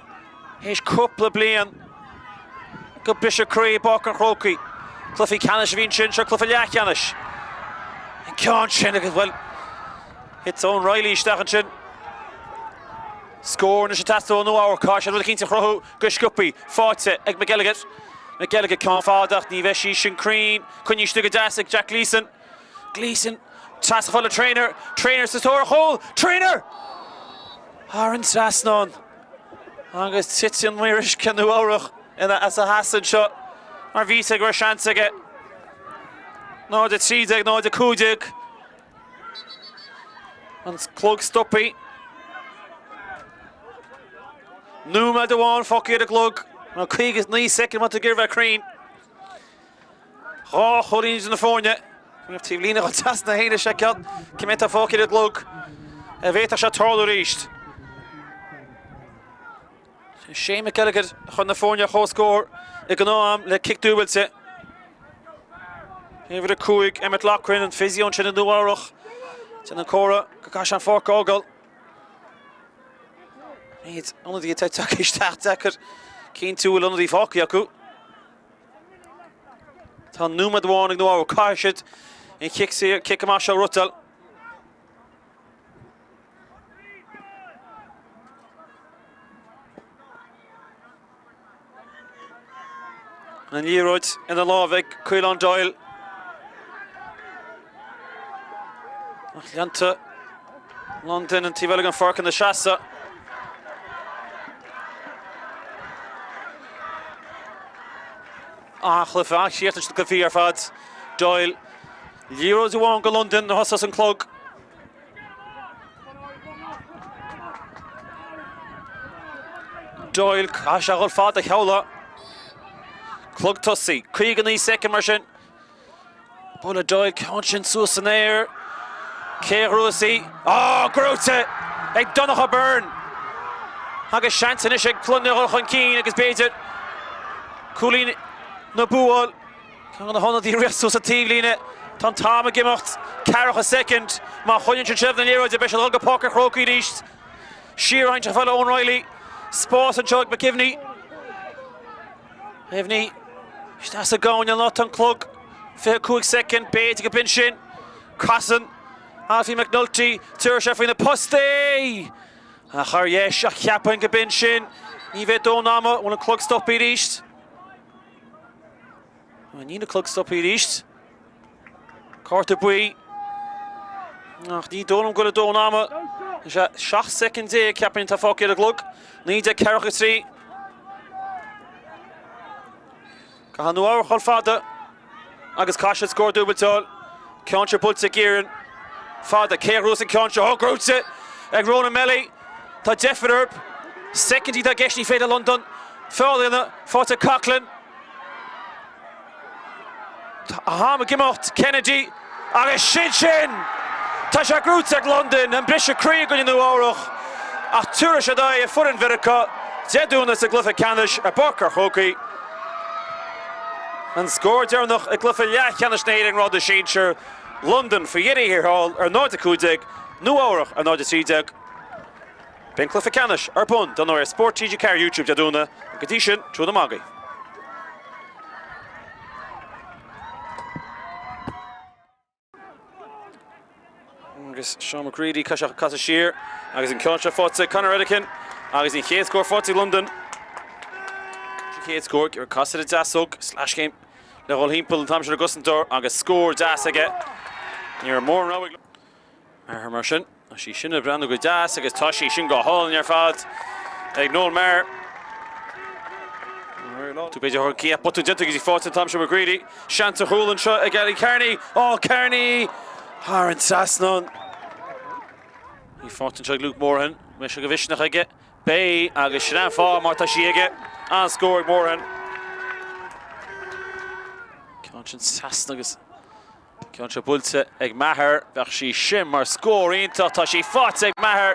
théis cúpla bliain go briseadh croí i bPáirc an Chrócaigh. Cluichí ceannais a bhí ansin, seo cluiche leathcheannais. An ceann sin agus, bhuel, thit Eoin Reilly isteach ansin. Scór anois ag teastáil ó Nua Eabhrac. Caithfidh siad rud eicínt a chruthú go sciobtha. Faighte ag McElligott. McElligott ceann fada ach ní bheidh sí sin cruinn. Coinnithe istigh go deas ag Jack Gleeson. Gleeson, trasna fad le Traynor, Traynor sa tóir ar chúl, Traynor! Thar an trasnán agus titeann maor uisce Nua Eabhrach ina as a sheasamh anseo mar bhí sé go raibh seans aige. 0 13, 0 15. An clog stoptha. Nóiméad amháin fágtha ar an gclog. Nó 59 soicind má tá tú ag iarraidh bheith cruinn. Dhá chúilín idir na foirne. Taobh líne dhul trasna féin a seiceáil cé mhéad atá fágtha ar an gclog. An bhféadfadh sé tarlú arís. Shane McElligott a chuir na foirne ar comhscór i ngnáth-am le cic dúbailte. Uimhir 5, Emmet Loughran, an physio ansin i Nua Eabhrach. Déanann comhartha go gcaithfidh sé an pháirc a fhágáil. Méid ionadaí atá tagtha isteach deacair cinntiú bhfuil ionadaí fágtha acu. Tá nóiméad amháin ag Nua Eabhrac. Caithfidh siad an chic saor, cic amach seo a riotáil. An liathróid ina láimh ag Caolán Doyle. Ach leanta Londain an taobh eile den pháirc ina seasamh. An-chluiche, an-chríoch leis na cluichí ar fad. Doyle, liathróid amháin go Londain nuair a thosós an clog. Doyle, caithfidh sé a dhul fada a sheoladh. Clog tosaigh, 59 soicind mar sin. Buille Doyle, ceann sin suas san aer. Cé a ghnóthós í? Á, gnóthaithe ag Donncha Byrne! Agus seans anois ag Londain a dhul chun cinn agus b'fhéidir cúilín na bua a fháil. Ceann de na hionadaithe ag rith suas an taobhlíne. Tá an t-am ag imeacht. Ceathracha soicind. Má choinníonn siad seilbh na liathróide beidh siad ag dul go Páirc an Chrócaigh arís. Siar roinnte fada Eoin Reilly. Spás anseo ag McGivney. McGivney isteach sa gcúinne anois tá an clog. 25 soicind. B'fhéidir go b'in sin. Casann Alfie McNulty. Tabharfaidh sé faoi na postaí. Ach ar dheis ach cheapfainn go b'in sin. Ní bheidh dóthain ama. Bhfuil an clog stoptha arís? Níl an clog stoptha arís. Cárta buí. Ach ní dóigh liom go bhfuil a dóthain ama. 17 soicind ceapfainn atá fágtha ar an gclog. 19:43. Caithfidh Nua Eabhrac dul fada agus caithfidh siad scór dúbailte a fháil. Ceann seo buailte ag Kieran. Fada. Cé a ghnóthós an ceann seo? Ó, gnóthaithe ag Ronan Melly. Tá deifir orthu. Soicindí atá i gceist ní féidir le Londain feall a dhéanamh. Faighte ag Coughlan. Tá an t-am ag imeacht. Kennedy. Agus sin sin! Tá sé gnóthaithe ag Londain. An briseadh croí i gcoinne Nua Eabhrach. Ach tabharfaidh siad aghaidh ar foireann Mheiriceá Dé Domhnaigh sa gcluiche ceannais i bPáirc an Chrócaigh. An scór deireanach i gcluiche leathcheannais na hÉireann i ngrád na sinsear, Londain faoi dheireadh thiar thall ar 0-15, Nua Eabhrach ar 0-13. Beidh an cluiche ceannais ar bun dar ndóigh ar Spórt TG4 YouTube Dé Domhnaigh. Go dtí sin, trua na magaidh. Agus Seán McCready caithfidh sé casadh siar agus an ceann seo faighte ag Conor Redican agus an chéad scór faighte ag Londain. An chéad scór ag casadh ar an deasóg, sleaschéim le dhul thimpeall an t-am sin ar an gcosantóir agus scór deas aige. Ní raibh mórán rogha ag Maher mar sin. Tá sí sin ag breathnú go deas agus tá sí sin go hálainn ar fad ag Noel Maher. Tú b'fhéidir thug Ciap botún déanta agus í faighte an t-am sin McGready. Seans ar chúl anseo ag Ali Kearney. Ó Kearney! Thar an trasnán. Í faighte anseo ag Luke Morahan. Mbeidh sé de mhisneach aige. Beidh agus sin an fáth mar tá sí aige. An-scór ag Morahan. Ceann sin trasna agus Ceann seo buailte ag Maher. Bheadh sí sin mar scór iontach. Tá sí faighte ag Maher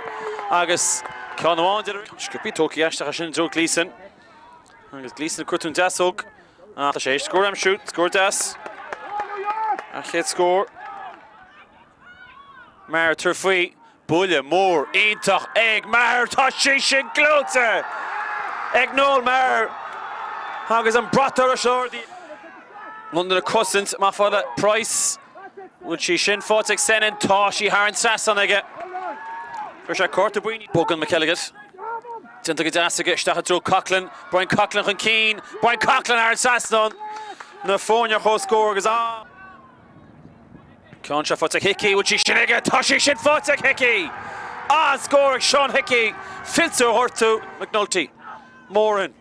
agus ceann amháin de. Sciobtha tógtha isteach ansin i dtreo Gleeson. Agus Gleeson ag cuartú an deasóg. Ach tá sé théis scór a aimsiú. Scór deas. An chéad scór. Maher tabhairt faoi. Buille mór iontach ag Maher. Tá sí sin gleoite ag Noel Maher agus an brat ar ais. Londain ag cosaint amach fada Price. Bhfuil sí sin faighte ag Senan? Tá sí thar an trasnán aige. Fuair sé cárta buí. Bogann McElligott. Déanta go deas aige isteach i dtreo Coughlan. Brian Coughlan chun cinn. Brian Coughlan thar an trasnán. Na foirne ar comhscór agus an. Ceann seo faighte ag Hickey, bhfuil sí sin aige? Tá sí sin faighte ag Hickey! An-scór ag Seán Hickey, fillte ó ghortú. McNulty. Moran.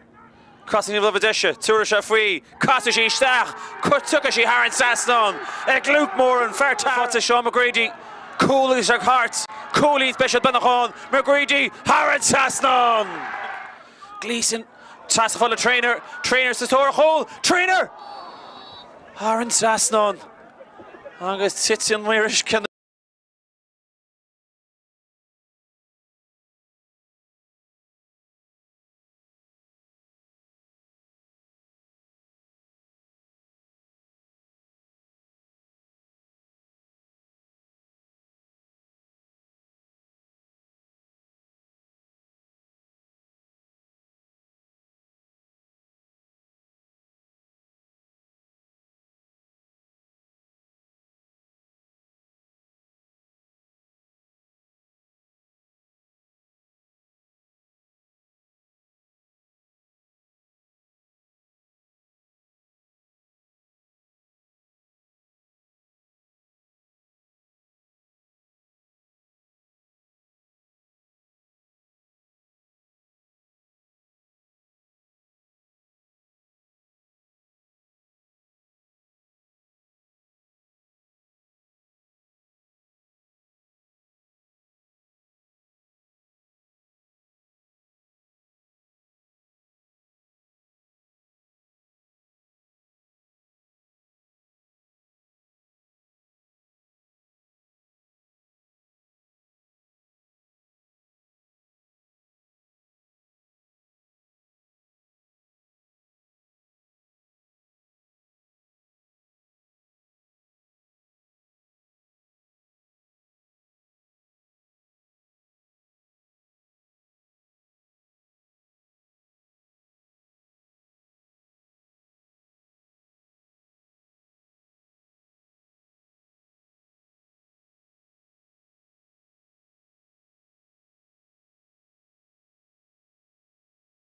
Casann taobh láimhe deise, tabharfaidh sé faoi, casfaidh sí isteach, tiocfaidh sí thar an trasnán ag Luke Moran, fear Tara. Faighte Seán McGrady, cúl agus ag thart, cúilín speisialta beannach ann, McGready thar an trasnán! Gleeson, trasna fada le Traynor, Traynor sa tóir ar chúl, Traynor! Thar an trasnán agus titeann maor uisce.